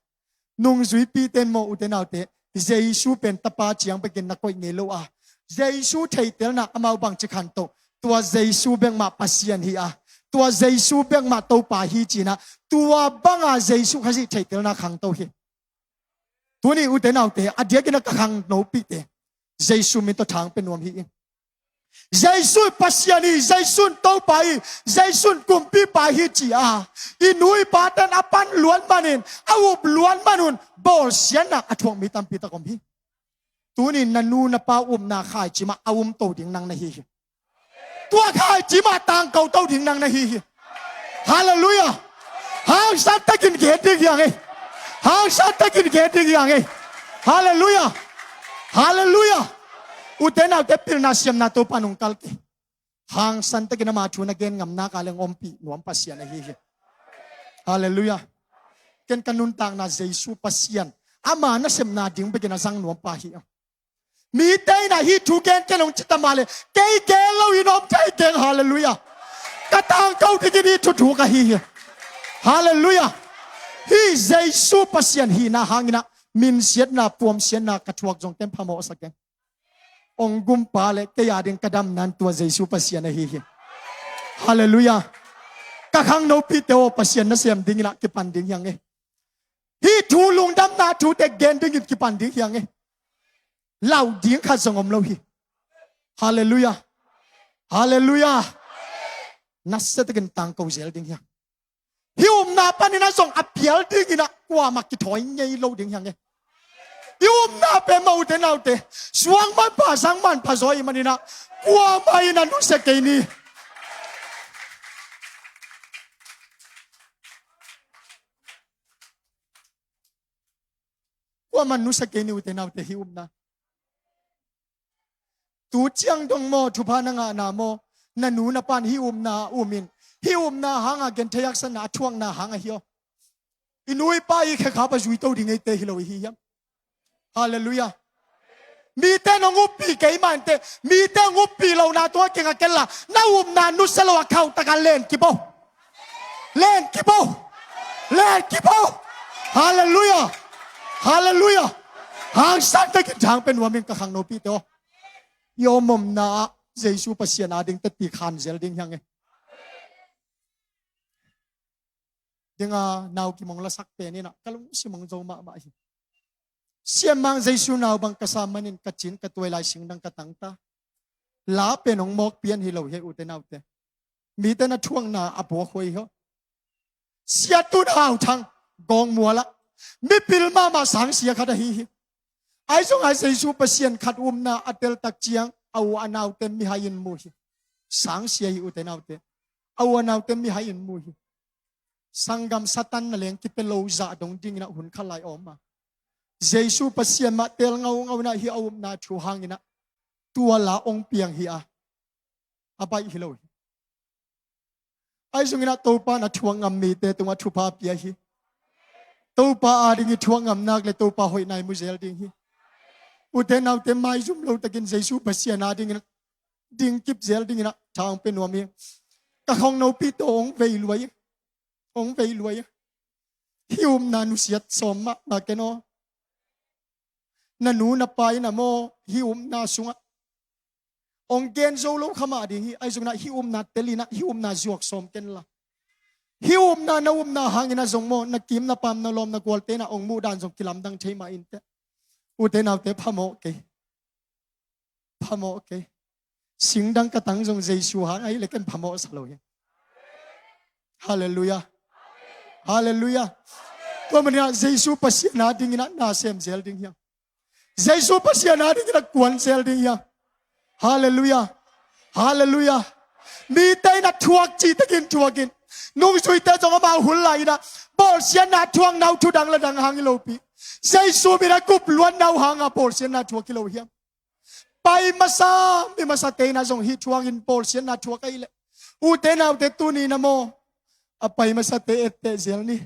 nungzuipite in maw ute naute, Jesu pen tapa ciang bekin na koih ngei lo a, Jesu theihtelna amau bangci khangto? Tua Jesu bek mah Pasian hi a, tua Jesu bek mah Topa hi ci-in ah, tua banga Jesu Khazih theihtelna khangto hi. Tuni ute naute, a diakin ah ka khangnopihte, Jesu min tawh thang pia nuam hi ing. Jesu in Pasian hi, Jesu in Topa hi, Jesu in kumpipa hi ci-a i nu i pate'n a pan luat manin, a up luat manun bawlsiatna a thuak mi tampi tak om hi. Tuni na nu na pa upna khaici mah a umto ding nang na hi hi. Tua khaici mah tangkoto ding nang na hi hi. Halleluiah. Hangsan takin gen ding hi hang ei. Hangsan takin gen ding hi hang ei. Halleluiah. Halleluiah. Ute naute, pilna siamna Topa'n hong kalh kei. Hangsan takin ama thu na gen ngam nak a leng ompih nuam Pasian ahi hi. Halleluiah. Ken ka nuntakna Jesu Pasian, ama nasepna ding bekin a zang nuam pa hi. Mite in ah hih thu gen ken hong ci ta mah leh kei gen loin om thei keng. Halleluiah. Ka tangko dingin hih thu thuk ahi hi. Halleluiah. Hih Jesu Pasian hihna hangin ah minsiatna, puamsiatna ka thuak zong ken phamawh sa keng. Hong gumpa leh kei a ding ka damna in tua Jesu Pasian ahi hi. Halleluiah. Ka khangnopihte aw, Pasian nasem dingin ah kipan ding hi hang e. Hih thu lungdamna thute gen dingin kipan ding hi hang e. Lau ding khat zong om lo hi. Halleluiah. Halleluiah. Nasia takin tangko zel ding hi hang. Hih upna panin ah zong a pial dingin ah kuamah kithawi ngei lo ding hi hang e. Hih upna pen mah ute naute, suang manpha sang manpha zaw ahih manin ah kuamah in a nusia kei ni. Kuamah in nusia kei ni ute naute, hih upna. Tu ciang dong maw, thupha na ngahna maw, na nu na pan hih upna a um in, hih upna hanga genthei haksatna a thuakna hang ahi aw. I nu i pa i khekhap a zuito ding eite hi lo i hi hiam? Halleluiah. Mite in hong uppih kei mah inteh, mite hong uppih lohna tungah kingah kenla, na upna nusia lo a khauh takah len kip aw. Len kip aw. Len kip aw. Halleluiah. Halleluiah. Hangsan takin thang pia nuam ing ka khangnopihte aw. I om omna ah Jesu Pasian a ding teci khan zel ding hi hang e. Dinga nau kimong lasak pen in ah ka lungsim hong zo mahmah hi. Siamang Jesu nau bang ka sa manin ka cin ka tuai lai singdang ka tangta. La pen hong mawk pian hi lo hi ute naute. Mite na thuakna a puak huai hi aw. Sia Tun Hau Thang, Gawngmual ah mipil mahmah sangsia khat ahi hi. Ahi zongin Jesu Pasian khat upna a teltak ciang a u a naute mihai in mu hi. Sangsia hi ute naute. A u a naute mihai in mu hi. Sanggam Satan na leng kipia lo zah dong dingin ah hun khat lai a om a. Jesu Pasian mah tel ngaungau in ah hih a upna thu hangin ah tua la hong piang hi a, a baih hi lo hi. Ahi zongin ah Topa in a thuak ngam mite tungah thupha pia hi. Topa a ding i thuak ngam nak leh Topa hoihna i mu zel ding hi. Ute naute, maizum lo takin Jesu Pasian a dingin ah ding kip zel dingin ah thang pia nuam hi. Ka khangnopihte aw, hong vei luai, hong vei luai. Hih upna nusiat sawm mahmah ken aw. Na nu na pa in ah maw, hih upna sungah hong gen zo lo kha mah ding hi. Ahi zongin ah hih upna tel in ah hih upna zuak sawm kenla. Hih upna na upna hangin ah zong maw, na kim na pam na lawm na gualte in ah hong muh dan zong kilamdang thei mah inteh. Ute naute, phamawh kei. Phamawh kei. Singdang ka tang zong Jesu hang ahi leh ken phamawh sa lo hi. Halleluiah. Halleluiah. Tua manin ah Jesu Pasian a dingin ah na sem zel ding hi hang. Jesu Pasian a dingin ah kuan zel ding hi hang. Halleluiah. Halleluiah. Mite in ah thuak cih takin thuak in. Nungzuite zong amau hun lai in ah bawlsiatna thuakna uh thu dang le dang hang hi lopi, Jesu min a kup luatna uh hanga bawlsiatna thuak hi lo hiam? Pai masa, mi masate in ah zong hih thuak in bawlsiatna thuak ahih leh, ute naute, tuni in ah maw, a pai masate etteh zel ni.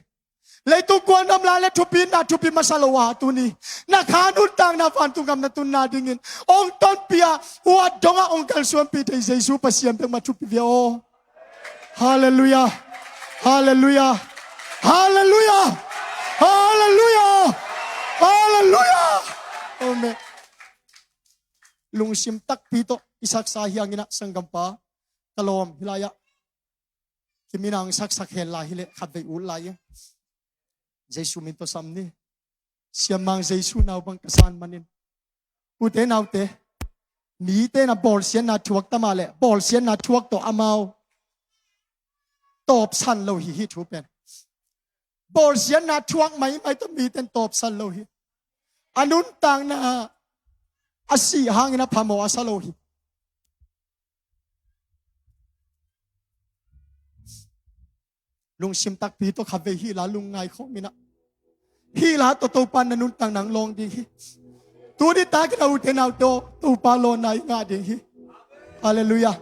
Leitung kuan om lai leh thupina thupi masa lo a, tuni na kha nuntakna vantung gam na tunna dingin hong tonpih a, huat dongah hong kalsuanpih thei Jesu Pasian bek mah thupi ve aw. Halleluiah. Halleluiah. Halleluiah. Halleluiah. Halleluiah. Amen. Lungsim takpi tawh i saksa hi hangin ah, sanggampa, ka lawm, hih lai-ah kimin ah hong saksak hen lai hi leh khatvei ut lai ing. Jesu min tawh sam ni. Siamang Jesu nau bang ka san manin, ute naute, mite in ah bawlsiatna thuak ta mah leh bawlsiatna thuak tawh amau tawpsan lo hi, hih thu pen. Bawlsiatna thuak maimai tawh mite in tawpsan lo hi. A nuntakna a sih hangin a phamawh a sa lo hi. Lungsim takpi tawh khatvei hih la lungngai khawm in ah, hih la tawh Topa in na nuntakna hong lawng ding hi. Tuni takin ah, ute naute aw, Topa lawnna i ngah ding hi. Halleluiah.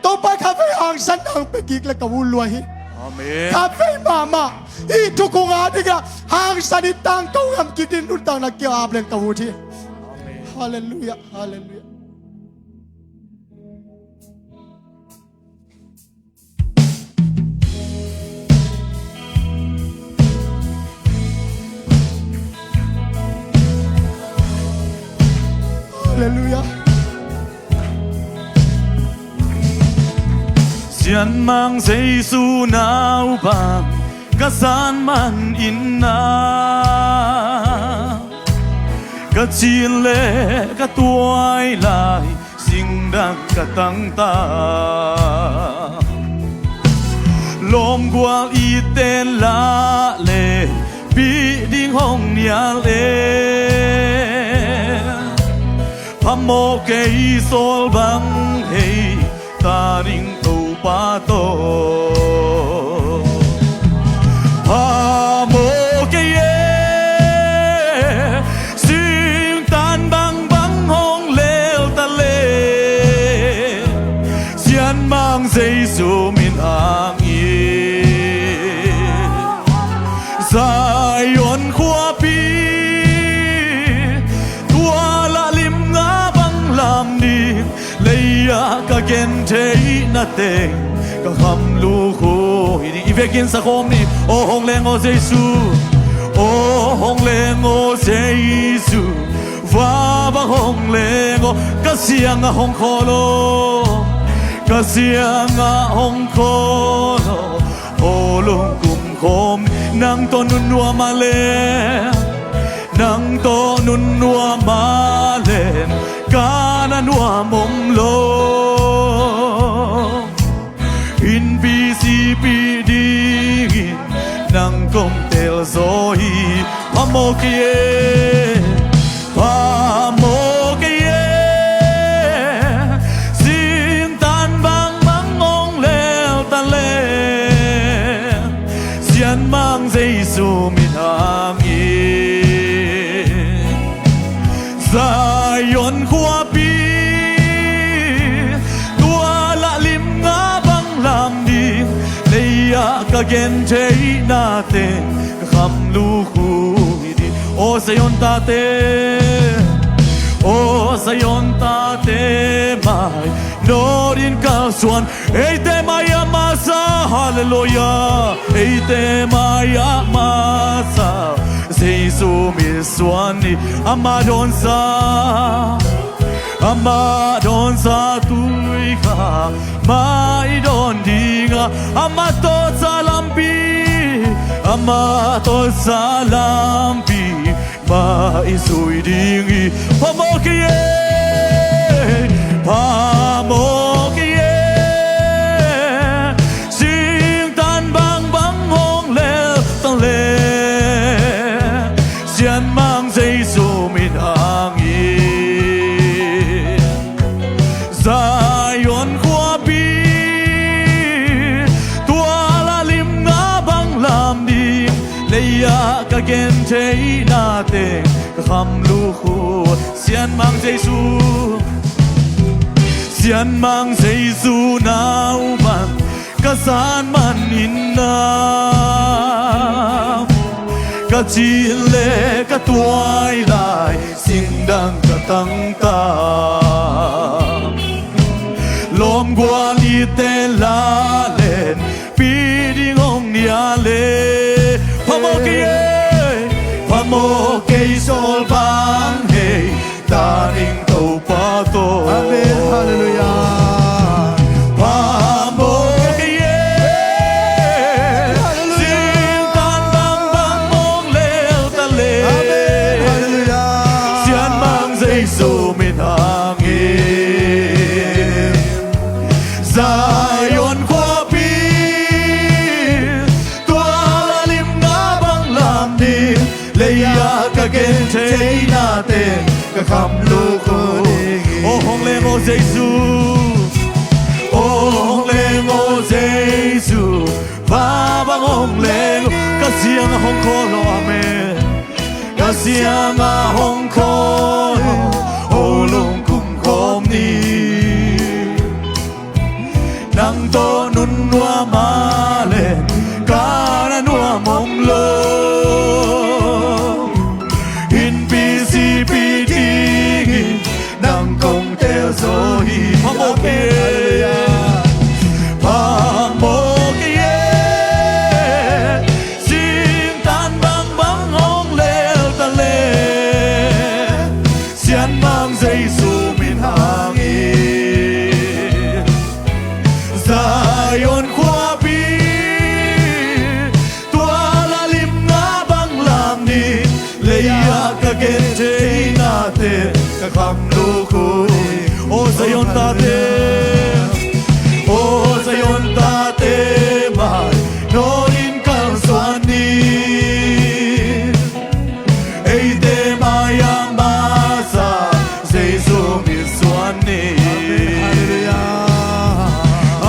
Topa khatvei hangsan hong pia kik le ka ut lua hi. Amen. Khatvei mahmah hih thukhun a dingah hangsan in tangko ngam kik ding nuntakna ki-ap leng ka ut hi. Amen. Halleluiah, halleluiah. Halleluiah. Sianmang Jesu naupan ka zan man in ah, ka cin le ka tuai lai singdang ka tangtak. Lawmgual i ten lah le pih ding hong nial e. Phamawh kei sawl bang hei ta ding Topa tawh. Phamawh kei e, singtan bangbang hong lel ta le, Sianmang Jesu min hang in Zion khuapi tua lah lim nga bang lam ding lei-ah ka gentheihna teng ka kham lukhu hi ding. I vekin sa khawm ni. Aw hong leng aw Jesu, aw hong leng aw Jesu, va bang hong leng aw. Ka siangah hong khawl aw, ka siangah hong khawl aw. Aw lungkum khawm nang tawh nun nuam a le, nang tawh nun nuam a le, ka na nuam om lo. Innpi sipi dingin nang kong tel zaw hi. Phamawh kei e, phamawh kei e, singtan bangbang hong lel ta le, Sianmang Jesu min hang in Zion khuapi tua lah lim nga bang lam ding lei-ah ka gentheihna teng ka kham lukhu hi ding. Aw Zion tate, aw Zion tate mai, no din kalsuan. Eite mai-ah masa, halleluiah. Eite mai-ah masa Jesu mitsuan hi. Amah dawnsa, amah dawnsa tui kha mah i dawn ding a, amah tawh sa lampi, amah tawh sa lampi mah i zui ding hi. Phamawh kei e, phamawh kei e, singtan bangbang hong lel ta le, Sianmang Jesu min hang in Zion khuapi tua lah lim nga bang lam ding lei-ah ka gentheihna teng ka kham lukhu. Sianmang Jesu, Sianmang Jesu naupan ka zan man in ah, ka cin le ka tuai lai singdang ka tangtak. Lawmgual i ten lah le pih ding hong nial e. Phamawh kei e, phamawh kei sawl bang hei ta ding Topa tawh. Amen. Halleluiah. Phamawh kei e, halleluiah, singtan bangbang hong lel ta le, amen, halleluiah, Sianmang Jesu min hang in Zion khuapi tua lah lim nga bang lam ding lei-ah ka gentheihna teng ka kham lukhu ding hi. Aw hong leng aw Jesu, aw hong leng aw Jesu, va bang hong leng aw. Ka siangah hong khawl aw, amen. Ka siangah hong khawl aw, aw lungkum khawm ni. tawh nunnuam a leh kana nuam om lo. Innpi sipi dingin nang kong tel zaw hi. Phamawh kei e. Phamawh kei e. Singtan bangbang hong lel ta leh, Sianmang Jesu min hangin Zion khuapi tua lalim nga bang lam ni. Lei-ah ka gen theinate ka kham luk uh hi. Aw Zion tate, aw Zion tate, mai nawnin kalsuan ni. Eite mai-ah masa Jesu mitsuan ni.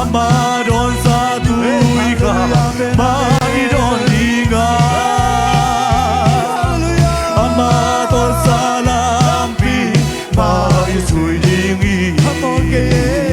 Ama dawnsa tui kha mah i dawn ding a, ama tawnsa lampi mah i zui ding hi.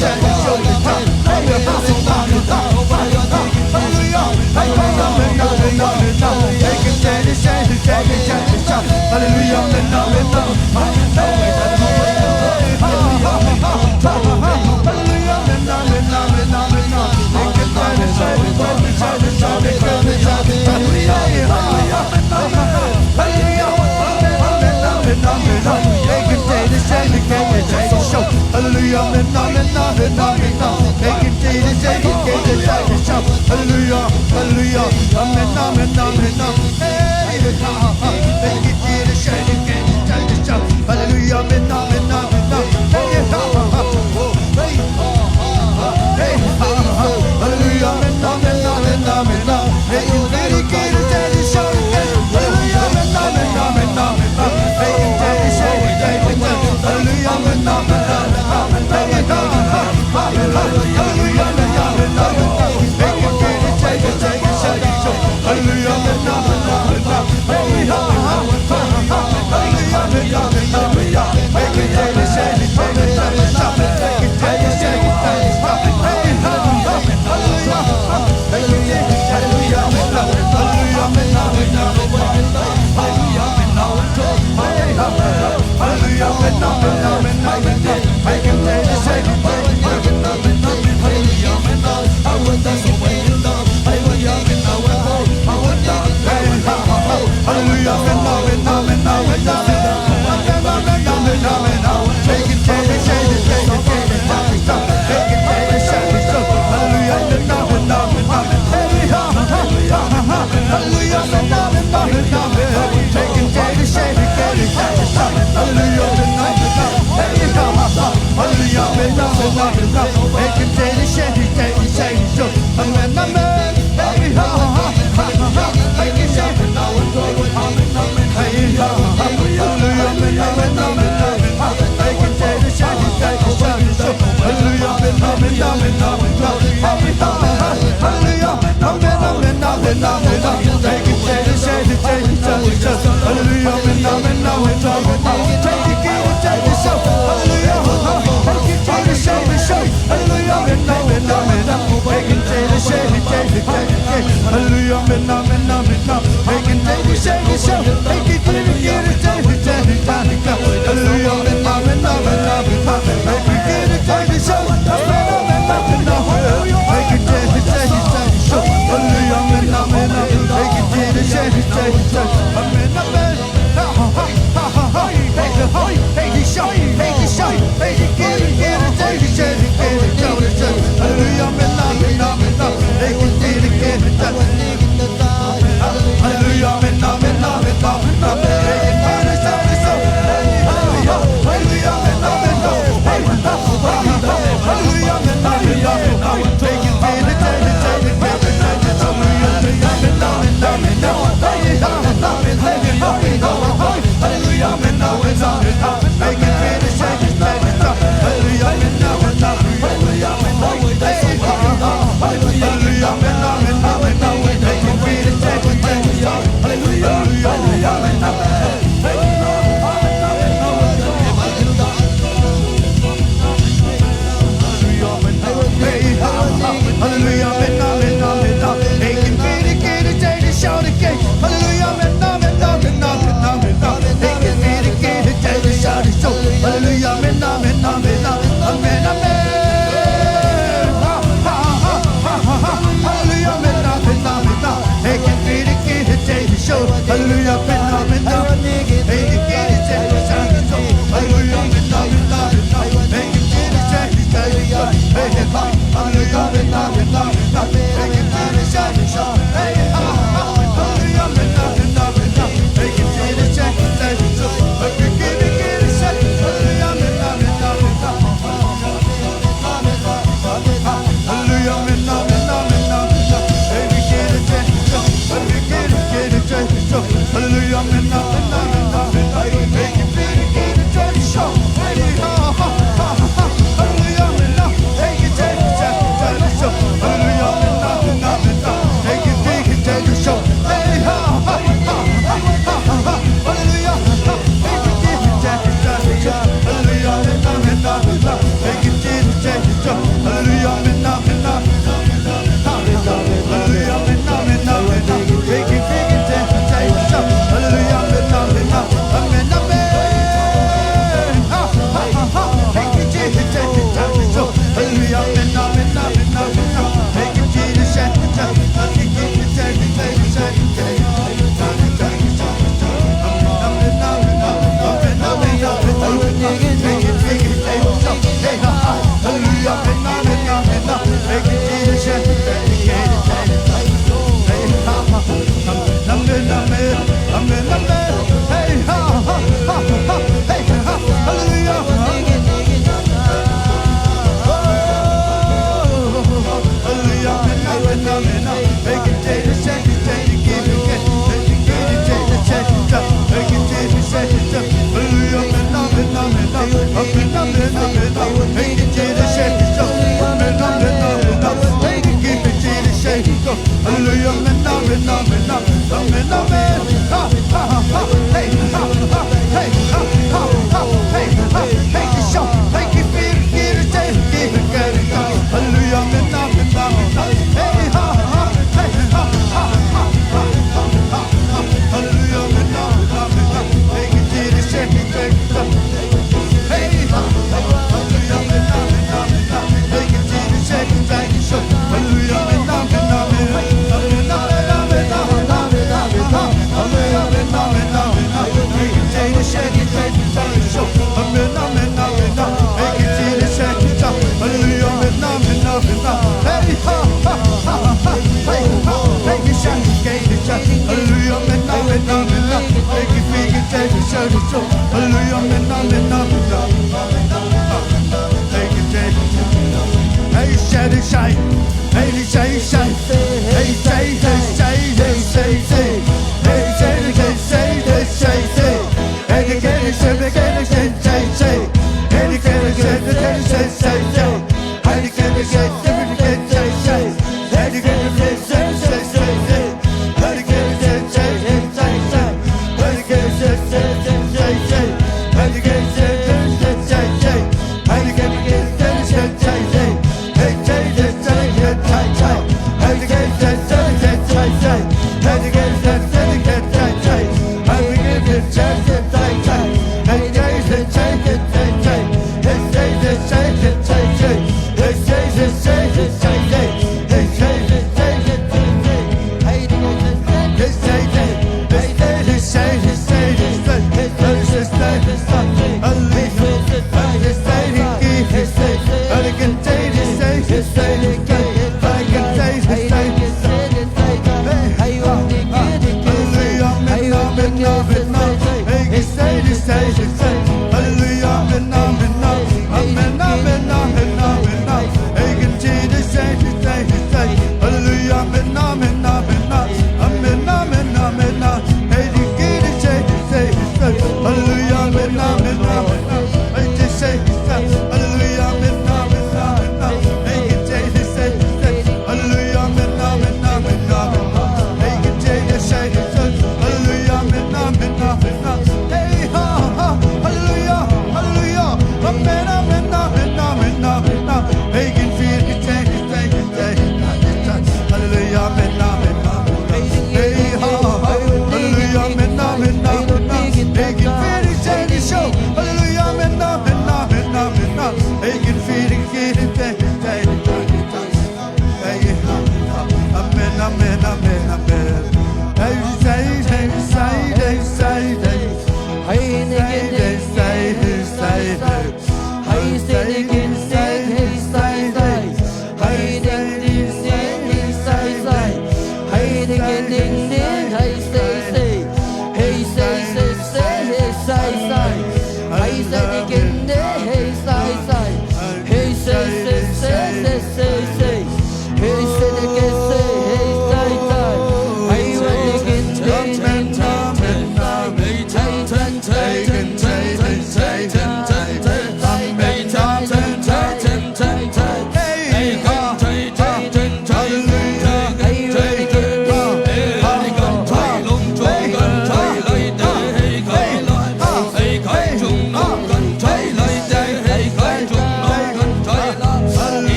Hallelujah, amen, amen, amen, amen. Hallelujah, hallelujah, amen, amen, amen, amen. Hey, hallelujah, amen, amen, amen, amen. Hey, hey, hallelujah, amen, amen, amen, amen. Hey, you gotta get it, daddy, shout it, hey. Hallelujah, amen, amen, amen, amen.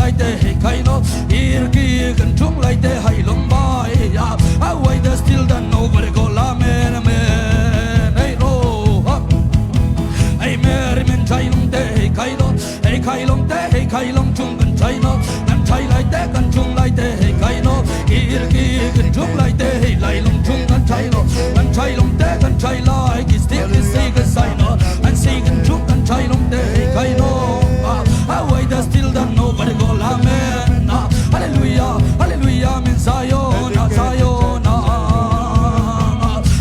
laite hei kai no. Irki kan chung laite hai long bai ya. Away the still dan no bar go la men men. Hey ro. Hey mer men chai longte hei kai no. Hei kai longte hei kai long chung kan chai no. Kan chai laite kan chung laite hei kai no. Irki kan chung laite hei lai long chung kan chai no. Kan chai longte kan chai lai kis ti kis si kan sai no. Kan si kan chung kan chai longte hei kai no. Away the still dan no bar go la men na. Hallelujah, hallelujah, men Zion, Zion.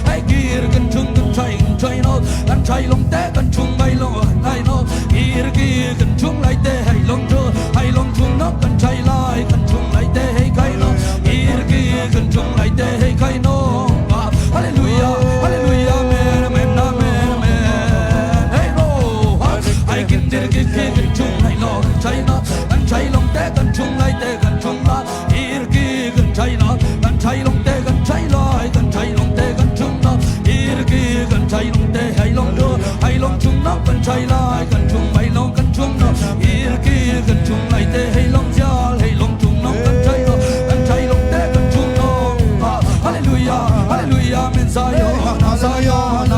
Hei kir kan chung kan chai kan chai no. Kan chai longte kan chung bai long kai no. Irki kan chung laite hei long chung, hei long chung no kan chai lai kan chung laite hei kai no. Irki kan chung laite hei kai no. Hallelujah, hallelujah, amen, amen, amen, amen. Hey, oh, ai kin dir ki ki kan chung lai lo kan chai no, kan chai longte kan chung laite kan chung la. Irki kan chai no, kan chai longte kan chai lai, kan chai longte kan chung no. Irki kan chai longte hei long do, hei long chung no, kan chai lai kan chung bai long kan chung no. Irki kan chung laite hei long zial, hei long chung no kan chai no, kan chai longte kan chung no. Hallelujah, hallelujah, men Zion, Zion.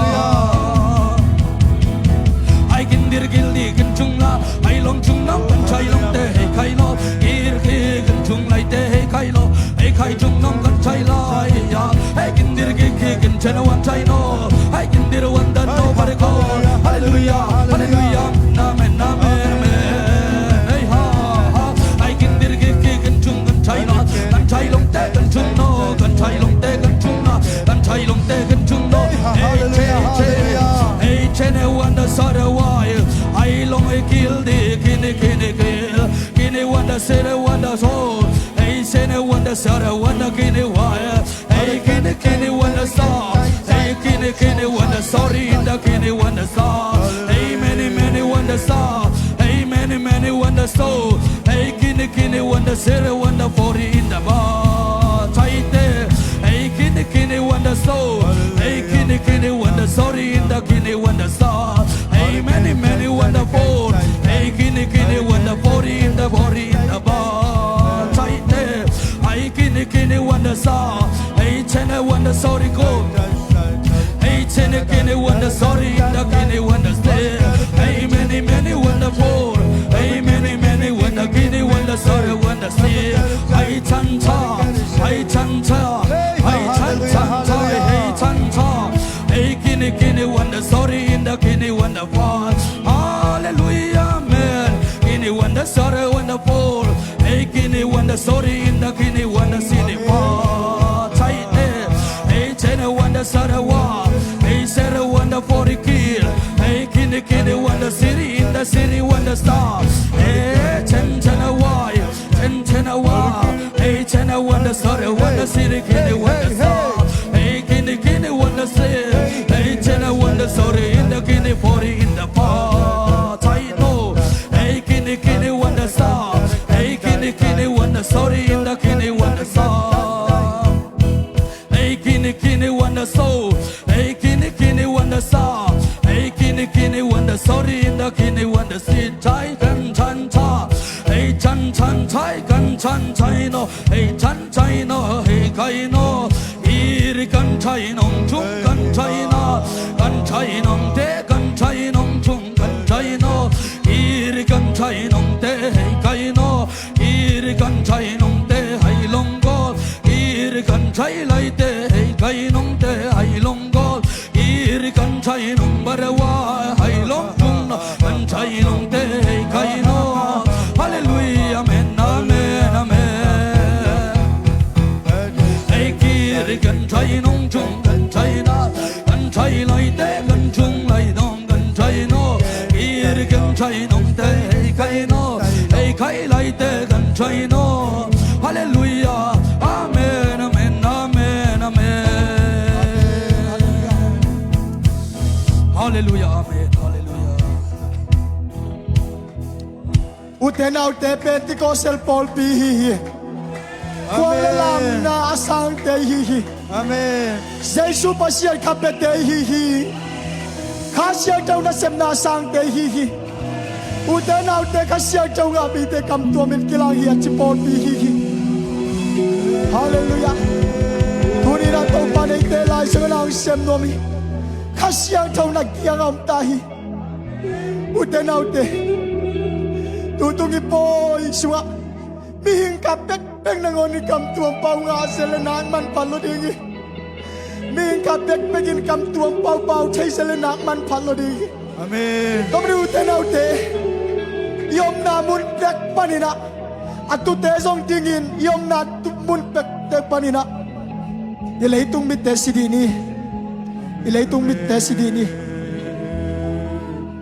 Ai kin dir gil di kan chung la, ai long chung no kan chai longte hei kai no. Irki kan chung laite hei kai no. Hei kai chung no kan chai lai ya. Hei kin dir gil ki kan chen wan chai no. Hei kin dir wan dan no bar ko. Hallelujah, hallelujah, amen, amen, amen. Hey ha ha. Ai kin dir gil ki kan chung kan chai no. Kan chai longte kan chung no. Kan chai longte kan chung no. Kan chai longte kan chung no. Hey che che. Hey che ne wan da sa da wai. Ai long hei kil di kini kini kil. Kini wan da se da wan da so. Hey se ne wan da sa da wan da kini wai. Hey kini kini wan da sa. Hey kini kini wan da sorry da kini wan da sa. Hey many many wan da sa. Hey many many wan da so. Hey kini kini wan da se da wan da forty in da ba. Chai te. Hey kini kini wan da so. Hey kini kini wan da sorry in da kini wan da sa. Hey many many wan da four. Hey kini kini wan da forty in da forty in da ba. Chai te. Hey kini kini wan da sa. Hey chene wan da sorry go. Hey chene kini wan da sorry in da kini wan da stay. Hey many many wan da four. Hey many many wan da kini wan da sorry wan da stay. Hey chan cha. Hey chan cha. Hey chan cha. Hey chan cha. Hey kini kini wan da sorry in da kini wan da four. Hallelujah, amen. Kini wan da sorry wan da four. Hey kini wan da sorry in da kini wan da sini wa. Chai te. Hey chene wan da sara wa. Hey sara wan da forty kil. Hey kini kini wan da siri in da siri wan da star. Hey chen chen a wai. Chen chen a wa. Hey chen a wan da sorry wan da siri kini wan da star. Hey kini kini wan da siri. Hey chen a wan da sorry in da kini forty in da pa. Chai to. Hey kini kini wan da sa. Hey kini kini wan da sorry in da kini wan da sa. Hey kini kini wan da so. Hey kini kini wan da sa. Hey kini kini wan da sorry in da kini wan da si. Chai kan chan cha. Hey chan chan chai kan chan chai no. Hey chan chai no. Hey kai no. Iri kan chai nong chung kan chai na. Kan chai nong te kan chai nong chung kan chai no. Iri kan chai nong te hei kai no. Iri kan chai nong te hai long go. Iri kan chai lai te hei kai nong te hai long go. Iri kan chai nong barawa hai long chung no. Kan chai nong te hei kai no. Hallelujah, amen, amen, amen. Hei kiri kan chai nong chung kan chai na. Kan chai lai te kan chung lai nong kan chai no. Kiri kan chai nong te hei kai no. Hei kai lai te kan chai no. Hallelujah. Amen, amen, amen, amen. Hallelujah, amen, hallelujah. Ute naute, Pentecostal pawlpi hi hi. Amen. Khual le lamna a sangte hi hi. Amen. Jesu Pasian kha pete hi hi. Kha Siangtho nasepna a sangte hi hi. Ute naute, Kha Siangtho ngah mite kamtuam in kilang hi a ci pawlpi hi hi. Halleluiah. Tuni-in ah Topa neite Lai Siangtho in ah hong sem nuam hi. Kha Siangtho na kiangah om ta hi. Ute naute, tutung i pawi sungah mihing kha bekbek nangawn in kamtuam pau ngah zel leh nak manpha lo ding hi. Mihing kha bekbek in kamtuam pau pau thei zel leh nak manpha lo ding hi. Amen. Tua manin ute naute, i omna mun pek panin ah, a tute zong dingin i omna tu-, mun pekte panin ah, i leitung mitte si dih ni. I leitung mitte si dih ni.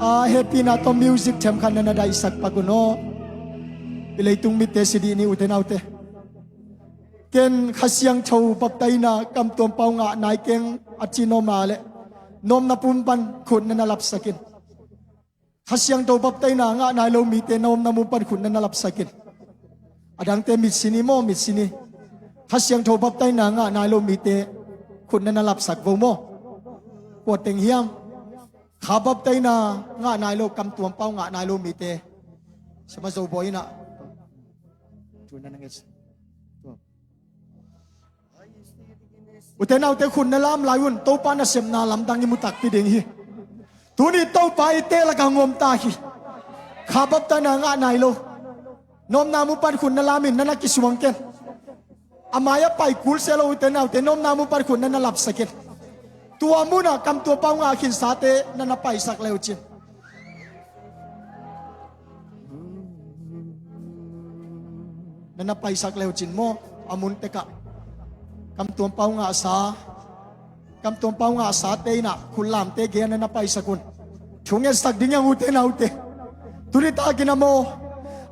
A hehpihna tawh music themkhat na na daihsak pak un aw. I leitung mitte si dih ni, ute naute. Ken Kha Siangtho baptaina kamtuam pau ngah nai keng a ci nuam leh, nopna mun pan khut na na lapsak in. Kha Siangtho baptaina ngah nai lo mite nopna mun pan khut na na lapsak in. A dangte mit si ni maw, mit si ni. Kha Siangtho baptaina ngah nai lo mite khut na na lapsak vo maw. Kua teng hiam? Kha baptaina ngah nai lo, kamtuam pau ngah nai lo mite. Siamah Zo Bawi in ah. Ute naute, khut na lam lai un, Topa nasepna lamdang i mu takpi ding hi. Tuni Topa eite lakah hong om ta hi. Kha baptaina ngah nai lo, nopna mun pan khut na lam in, na na kisuang ken. A mai-ah pai kul se lo, ute naute, nopna mun pan khut na na lapsak in. Tua munah kamtuam pau ngah khinsate na na paisak le uh cin. Na na paisak le uh cin maw, a mun tekah. Kamtuam pau ngahsa, kamtuam pau ngahsate in ah khut lamte gei-ah na na paisak un. Thu ngetsak ding hi hang, ute naute. Tuni takin ah maw,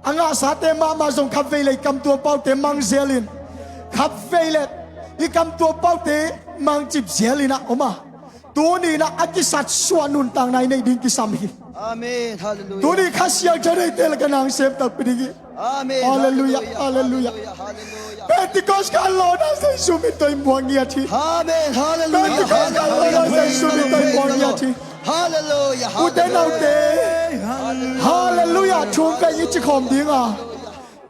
a ngahsate mahmah zong khatvei leh i kamtuam paute mang zel in, khatvei leh i kamtuam paute mangcip zel in ah om a. Tuni-in ah a kisatsuah nuntakna i neih ding kisam hi. Amen. Halleluiah. Tuni Kha Siangtho neite lakah na hong sem takpi ding hi. Amen. Halleluiah. Halleluiah. Halleluiah. Halleluiah. Pentecost gal lawhna Jesu min tawh i muang ngiat hi. Amen. Halleluiah. Pentecost gal lawhna Jesu min tawh i muang ngiat hi. Halleluiah. Ute naute. Halleluiah. Thum vei i ci khawm ding a.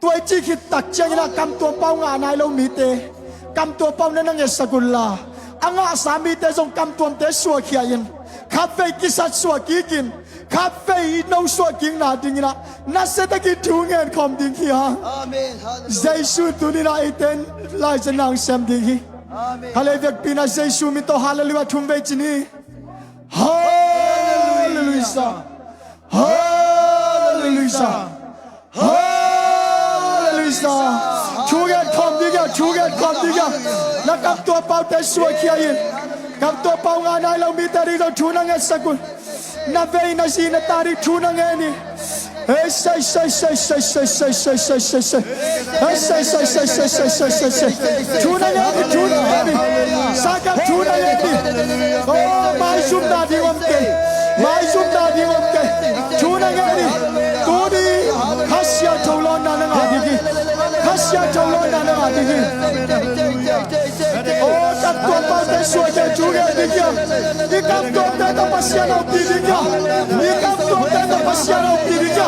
Tua i cih khit tak ciangin ah kamtuam pau ngah nai lo mite kamtuam pau na na ngetsak un la, a ngahsa mite zong kamtuamte suahkhia in, khatvei kisatsuah kik in, khatvei i nosuah kikna dingin ah nasia takin thu ngen khawm ding hi hang. Amen. Halleluiah. Jesu tuni-in ah eite in Lai Siangtho na hong sem ding hi. Amen. Kha lei vekpi-in ah Jesu min tawh halleluiah thum vei ci ni. Halleluiah. Halleluiah. Halleluiah. Thu ngen khawm ding hi a, thu ngen khawm ding hi a. Na kamtuam paute suahkhia in. Kamtuam pau ngah nai lo mite ding zong thu na ngetsak un. Na vei na zi na ta ding thu na ngen hi. Hei, sei, sei, sei. Hei, sei, sei, sei. Thu na ngen hi, thu na ngen hi. Sanggam, thu na ngen hi. Oh, maizumna ding om kei. Maizumna ding om kei. Thu na ngen hi. Tuni Kha Siangtho lawnna na ngah ding hi. Kha Siangtho lawnna na ngah ding hi. Oh, kamtuam paute suahkhia, thu ngen ding hi a. I kamtuamte tawh Pasian a ompih ding hi a. I kamtuamte tawh Pasian a ompih ding hi a.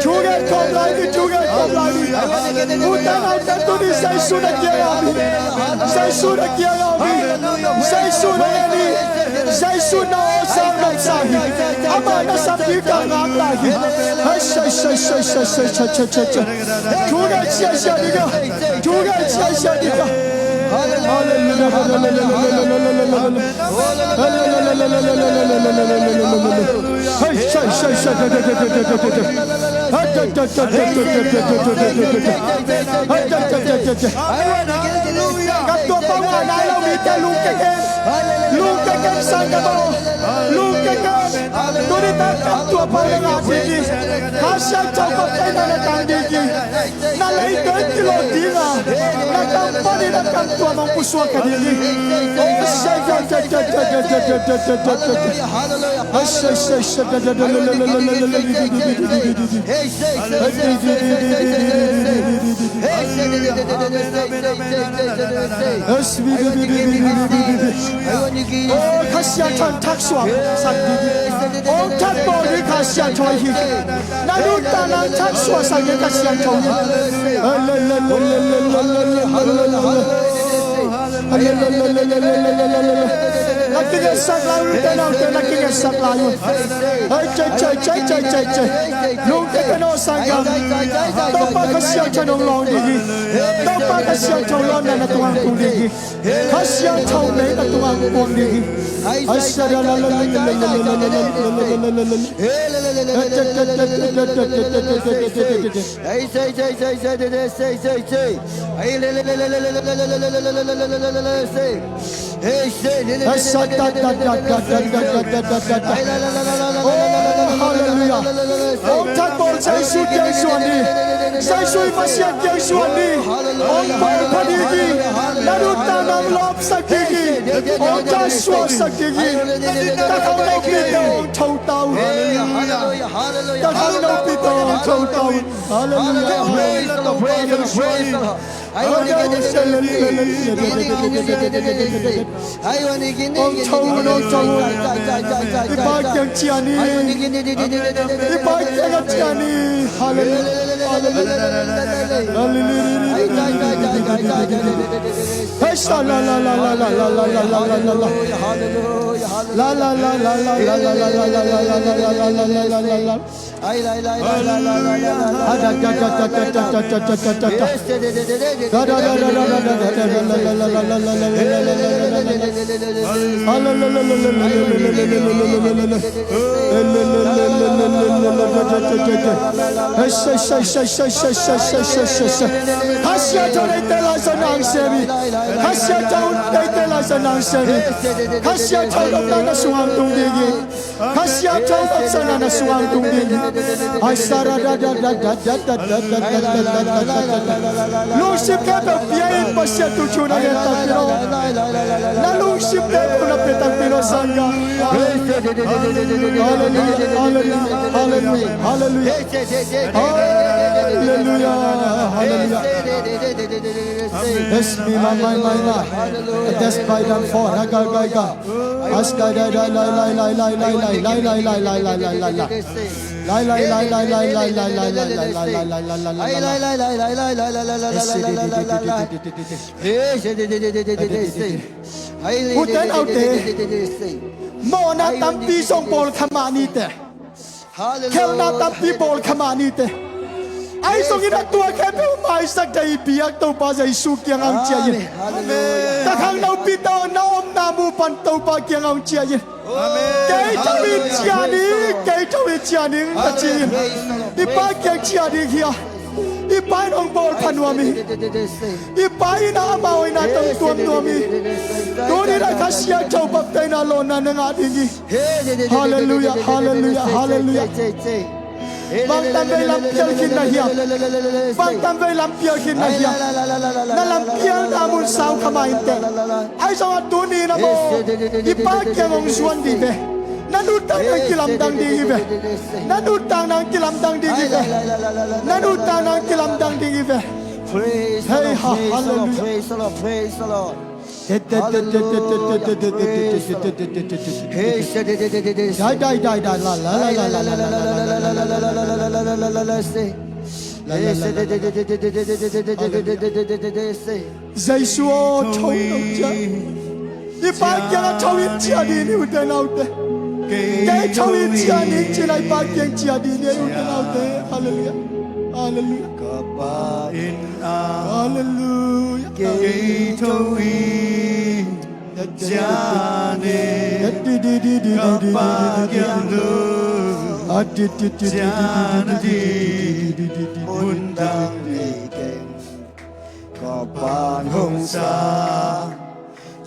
Thu ngen khawm lai ni, thu ngen khawm lai ni. Ute naute, tuni Jesu na kiangah om hi. Jesu na kiangah om hi. Jesu na ngen hi. Jesu na aw sang nopsa hi. Ama na sap ding ka ngak lai hi. Thu ngen siasia ding a. Thu ngen siasia ding a. Halleluiah. Kamtuam pau ngah nai lo mite lungkia ken. Lungkia ken sanggam aw. Lungkia ken. Tuni tak kamtuam pau na ngah ding hi. Kha Siangtho baptaina na tang ding hi. Na leitang kilawh ding a, na Panin a kamtuam hong pusuak ka ding hi. Kha Siangtho in thaksuah sak ding hi. Hong that bawl ding Kha Siangtho hi. Na nuntakna thaksuah sak ding Kha Siangtho hi. Na kingetsak lai uh, na nuntakna uh na kingetsak lai uh. Hei, cei, cei, cei, cei, cei, cei. Lungkia ta un aw sanggam. Topa Kha Siangtho in hong lawng ding hi. Topa Kha Siangtho lawmna na tungah hong tung ding hi. Kha Siangtho mei na tungah hong puang ding hi. Oh, hallelujah. Hong that bawl Jesu kiang zuan ni. Jesu i Messiah kiang zuan ni. Hong bawl pha ding hi. Na nuntakna hong lawpsak ding hi. Hong thaksuahsak ding hi. Ka khangno pite hong tho ta un. Ka khangno pite hong tho ta un. Hallelujah. Praise the Lord, praise the Lord, praise the Lord. Hong tho un, hong tho un. I Pa kiang ciah ni. I Pa kiang a ciah ni. Hallelujah. Hallelujah. Hallelujah. Hei, sha, la, la, la. La, la, la, la. Kha Siangtho in eite lai zong nang sem hi. Kha Siangtho in eite lai zong nang sem hi. Kha Siangtho in nopna na sungah hong tung ding hi. Kha Siangtho in nopsakna na sungah hong tung ding hi. Ai, sa, ra, da, da. Lungsim khempeuh pia in, Pasian tung thu na ngen takpi lo. Na lungsim khempeuh na pia takpi lo, sangga. Hallelujah, hallelujah, hallelujah, hallelujah. Hallelujah, hallelujah. Yes, mi, ma, mai, mai, mai. That's by them for. Raga, raga. As, da, da, da, lai, lai, lai. Lai, lai, lai, lai. Ute naute, mawhna tampi zong bawl kha mah ni teh. Khelhna tampi bawl kha mah ni teh. Ahi zongin a tua khempeuh maisak teh i biak Topa Jesu kiangah hong ciah in. Amen. Ka khangnopite aw, na omna mu pan Topa kiangah hong ciah in. Amen. Kei tho in ciah ning, kei tho in ciah ning, ka ci in. I Pa kiang ciah ding hi a. I Pa in hong bawl pha nuam hi. I Pa in amau in a tongtuam nuam hi. Tuni in a Kha Siangtho baptisma lawnna na ngah ding hi. Hallelujah, hallelujah, hallelujah. Bangtan vei lam pial khin na hiam? Bangtan vei lam pial khin na hiam? Na lam pialna mun sau kha mah inteh. Ahi zongin tuni in a maw, i Pa kiang hong zuan ding hi ve. Na nuntakna kilamdang ding hi ve. Na nuntakna kilamdang ding hi ve. Na nuntakna kilamdang ding hi ve. Praise the Lord, praise the Lord, praise the Lord, praise the Lord. Hallelujah, praise the Lord. Hey, dai, dai, dai, dai, la, la, la. Jesu aw, tho in hong ciah. I Pa kiangah tho in ciah ding hi, ute naute. Kei tho in ciah ding ci-in a i Pa kiang ciah ding hi, ute naute. Hallelujah. Hallelujah. Ka Pa in a Hallelujah. Kei tho in ciah ding, ka Pa kiang tho in ciah nading, mun dang nei keng. Ka Pa'n hong sang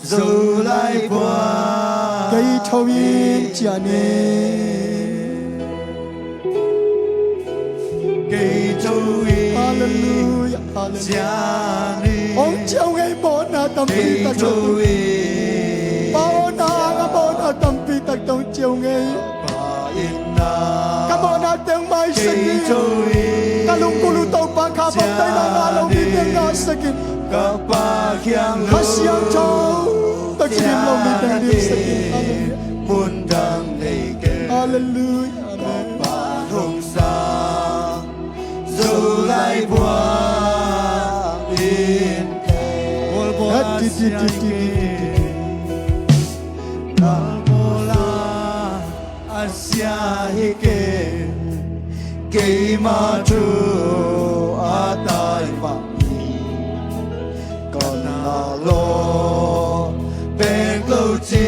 zo lai pua. Kei tho in ciah ning. Kei tho in Hallelujah. Hong ciau ngei mawhna tampi tak tawh. Pa aw, na anga mawhna tampi tak tawh hong ciau ngei. Ka mawhna teng maisak in. Ka lungkul uh Topa kha baptaina ngah lo mite ngahsak in. Kha Siangtho tawh kidim lo mite dimsak in. Halleluiah. Halleluiah. Amen. Zolai buang in. Buang, buang, buang. Nalmola asia hi ke. Keima thu a tai mah hi. Kana lo pek lo ci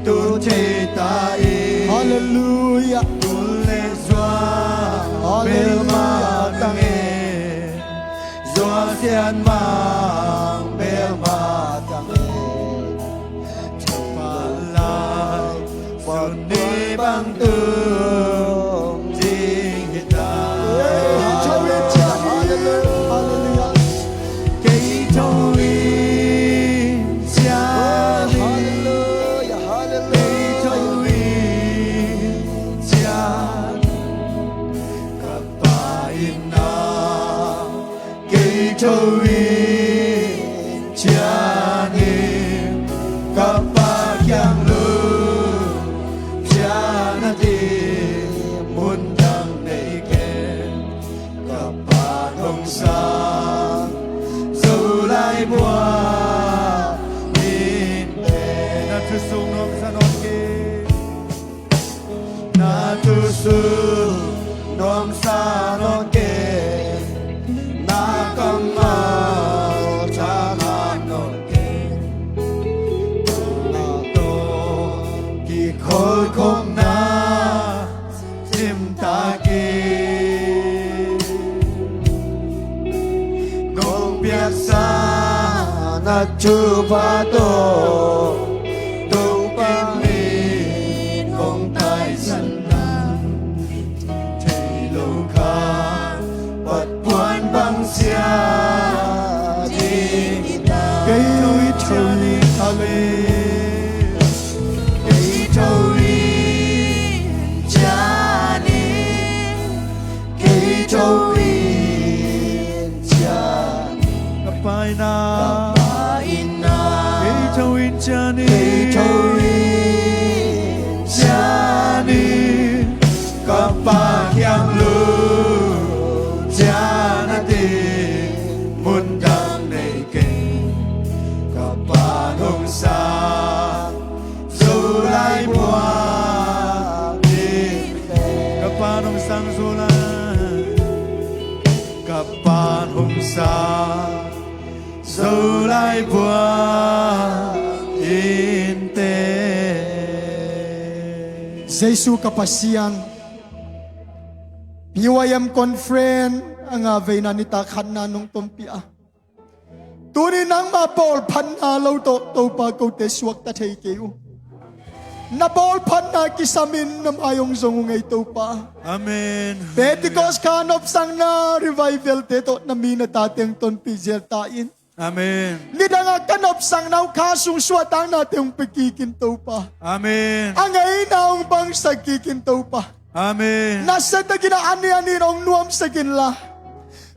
tu thei ta i. Halleluiah. Kul le zua. Halleluiah. Belma tange. Zua sian mang belma tange. Thei palai. Suni bang tung ding hi ta. Hallelujah, hallelujah. Kei tho in cian. Hallelujah, hallelujah. Kei tho in cian. Ka Pa in na. Kei tho in cian in ka Pa kiang lut cian a ti mun dang nei ken ka Pa hong sang Zolai buang in ken. Na thu sung nuam sa nawn kei. Na thu sung nuam sa nawn kei. Na kammal tha ngah nawn kei. Na tawh kikholhkhopna cimtak in. Kong piaksa na thupha tawh Topa min kong taisan na. Thei lo kha patpuan bang sia ding. Kei tho in cian in. Kei tho in cian in. Kei tho in cian in. Ka Pa in na. Ka Pa in na. Kei tho in cian in. Kei tho in cian in. Ka Pa kiang lut cian a ti mun dang nei kei. Ka Pa hong sang Zolai buang in. Ka Pa hong sang Zolai. Ka Pa hong sang Zolai buang in te. Jesu ka Pasian, B Y M Conference a ngah veina nitak khatna nong tompih a, tuni nangmah bawlphatna lo tawh Topa kote suakta thei kei uh. Na bawlphatna kisam in na mai hong zong uh ngei Topa. Amen. Pentecost kha nopsakna revival te tawh na mi na tate hong tonpih zel ta in. Amen. Nidangah ka nopsakna uh kha sung suahtaknate hong pia kikin Topa. Amen. A ngeina hong bangsak kikin Topa. Amen. Nasia takin a ani ani in hong nuamsak inla.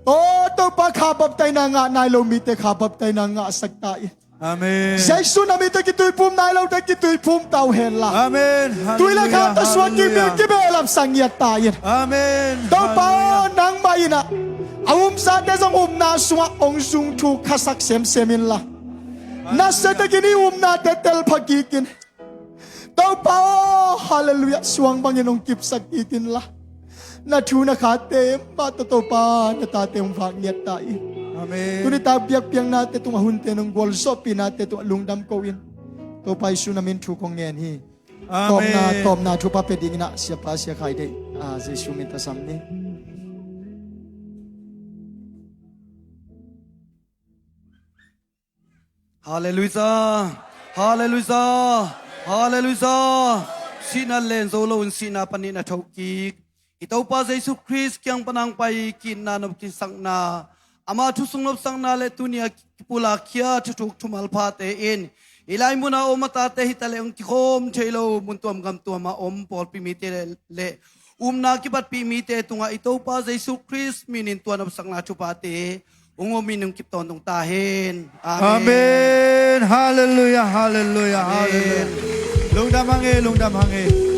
Aw Topa, kha baptaina ngah nai lo mite kha baptaina ngahsak ta in. Amen. Jesu na mite kituiphum nai lote kituiphum ta uh henla. Amen. Tui le kha tasuak kimin kibehlap sa ngiat ta in. Amen. Topa aw, nangmah in ah a umsate zong upna sungah hong zung thu khasak semsem inla. Nasia takin i upnate telpha kikin. Topa aw, halleluiah, suang bangin hong kipsak kik inla. Na thu na khate mah tawh Topa na tate hong vak ngiat ta in. Amen. Tuni tak biakpiaknate tungah hunte nong gualzawhpihnate tungah lungdam ko in. Topa Jesu na min thu kong ngen hi. Amen. Tawpna, tawpna thupha pia dingin ah siapa Sia Khai Deih, ah, Jesu min tawh sam ni. Halleluiah. Halleluiah. Halleluiah. Sihna len zo loin sihna panin a thoh kik i Topa Jesu Khrist kiang pan hong pai ki-itna nop kisakna ama thu sung nopsakna le tuni a kipulak khia thuthuk thumal phate in i lai muna om a tate hi taleh hong kikhawm thei lo mun tuam gam tuam a om pawlpi mite le, le umna kipatpih mite tungah i Topa Jesu Khrist minin tua nopsakna thuphate hong omin hong kip tawntung ta hen. Amen. Amen. Halleluiah, halleluiah, Amen. Halleluiah. Lungdam hang e, lungdam hang e.